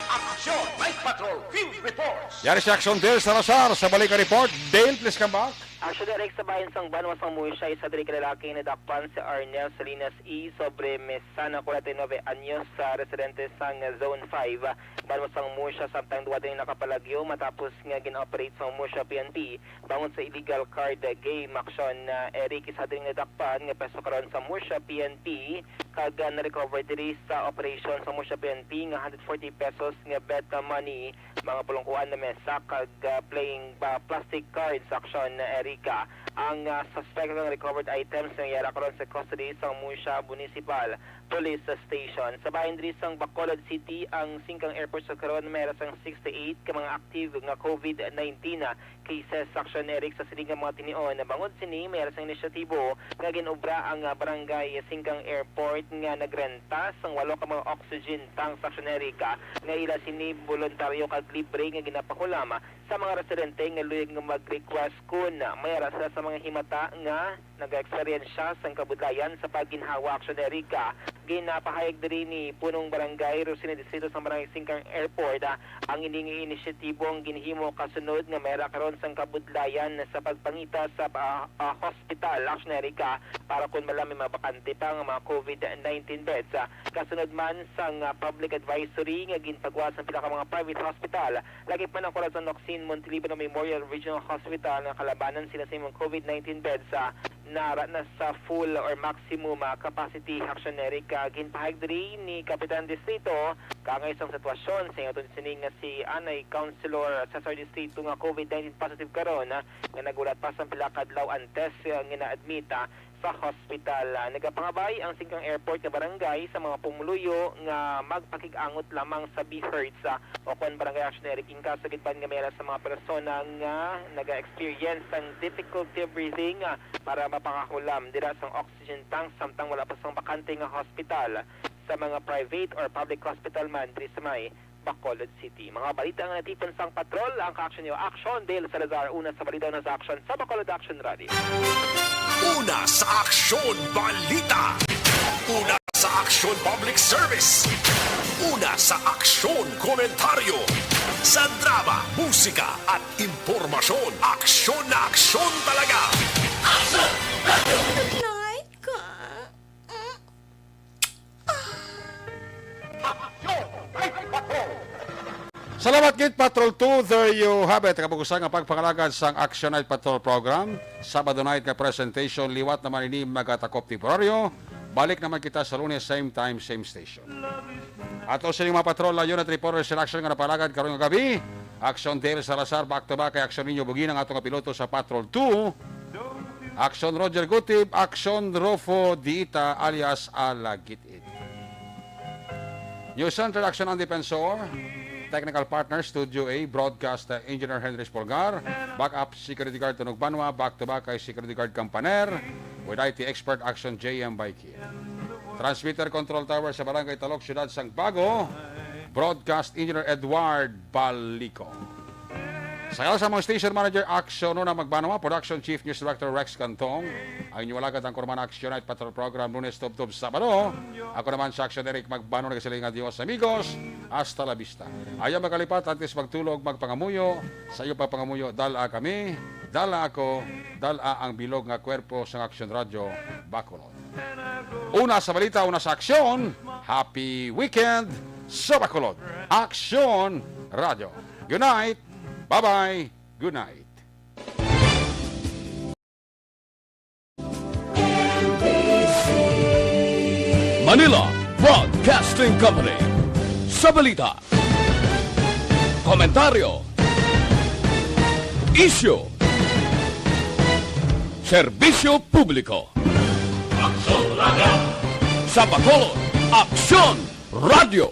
Aksyon, Night Patrol, Field Reports. Yari si Action Dale Salazar sa balik nga report. Dale, please come back. Action Direct. Sa bahin sang Banwa sang Murcia, isa diri ka lalaki nga nadakpan si Arnel Salinas E. Sobre Mesana, forty-nine anyos, sa residente sang Zone five, Banwa sang Murcia, samtang duha diri nakapalagyo matapos nga gin-operate sang Murcia P N P bangod sa illegal card game. Action, ah, Eric, isa diri nga nadakpan nga preso karon sa Murcia P N P kag, ah, na-recover diri sa operation sa Murcia P N P nga hundred forty pesos nga bet money, mga pulungkuan na mesa kag, ah, playing, ah, plastic cards. Action, Erica. Ang, ah, suspect kag recovered items nga yara karon sa custody sang Murcia Municipal Police Station. Sa bahin diri sang Bacolod City, ang singkang airport sa karon may sang sixty-eight ka mga active nga COVID nineteen cases. Action, Eric. Sa sini nga mga tinion, bangod sini may sang inisyatibo nga gin-obra ang, ah, barangay singkang airport nga nagrenta sang walo ka mga oxygen tanks. Action, Eric, ah, nga ila sini boluntaryo kag libre nga ginapahulam sa mga residente nga luyag nga mag-request kon may ara sila sa mga himata nga nagaeksperyensya sang kabudlayan sa pagginhawa. Action, Erica. Ginapahayag diri ni Punong Barangay Rosina Distrito sang Barangay Singkang Airport, ah, ang ini nga inisyatibo ang ginhimo kasunod nga may ara karon sang kabudlayan sa pagpangita sa, ah, ah, hospital. Action, Erica, para kon bala may mabakante pa nga mga COVID nineteen beds, ah, kasunod man sang, ah, public advisory nga ginpagwa sang pila ka mga private hospital. Lagi pa nakurat sa Nocsin Montiliban Memorial Regional Hospital nga kalabanan sila sa imong COVID nineteen beds, ah, nara na sa full or maximum, ah, capacity. Action, Erica. Ginpahayag diri ni Kapitan Distrito kaangay sang sitwasyon sa ingon sini nga si anay Councilor Cesar Distrito nga COVID nineteen positive karon, ah, nga naghulat pa sang pila ka adlaw antes, ah, nga na-admit, ah, sa hospital. Ah, nagapangabay ang singkang airport nga barangay sa mga pumuluyo nga magpakig-angot lamang sa BHERTs, ah, o kon Barangay Action Eric in case gid man nga may ara sa mga persona nga naga-experience sang difficulty breathing, ah, para mapakahulam dira sang oxygen tank samtang wala pa sang bakante nga hospital sa mga private or public hospital man diri sa may Bacolod City. Mga balita nga natipon sang patrol, ang kaaksyon niyo, Action Dale Salazar, una sa balita, una sa aksyon sa Bacolod Action Radio. Una sa aksyon, balita. Una sa aksyon, public service. Una sa aksyon, komentaryo. Sa drama, musika, at impormasyon, aksyon na aksyon talaga. Night ka. Salamat gid, Patrol two. There you have it. Kapugusan nga pagpangalagad sang Action Night Patrol Program. Sabado night nga presentation. Liwat naman ini magatakop temporaryo. Balik naman kita sa Lunes, same time, same station. Ato sining mga patrol, layon at reporter sa action nga napalagad karon nga gabi. Action Dale Salazar, back to back kay action ninyo. Bugin ang ato nga piloto sa Patrol two. Action Roger Gutib, Action Rofo Diita alias Alagit-it. News Center, Action Andy Pensor. Technical partner, Studio A, broadcast, uh, engineer Henry Spolgar. Backup, security guard Tunog Banwa. Back to back kay security guard Campaner. With I T expert, Action J M Baiki. Transmitter control tower sa Barangay Talok, Siyudad sang Bago. Broadcast engineer Edward Balico. Sa ngalan sa mga station manager, Action Nona Magbanwa, production chief, news director Rex Cantong, ang inyong alagad ang Kurman Action Night Patrol Program, Lunes tubtob Sabado. Ako naman si Action Eric Magbanwa, nagasiling nga Dios, amigos, hasta la vista. Ayaw magkalipat, antes magtulog, magpangamuyo, sa iyo pa pangamuyo, dala kami, dala ako, dala ang bilog nga kwerpo sang Action Radio, Bacolod. Una sa balita, una sa aksyon. Happy weekend sa Bacolod. Aksyon Radio. Good night. Bye-bye. Good night. Manila Broadcasting Company. Sa balita, komentaryo, isyu, serbisyo publiko. Aksyon Radio. Sa Bacolod, Aksyon Radio.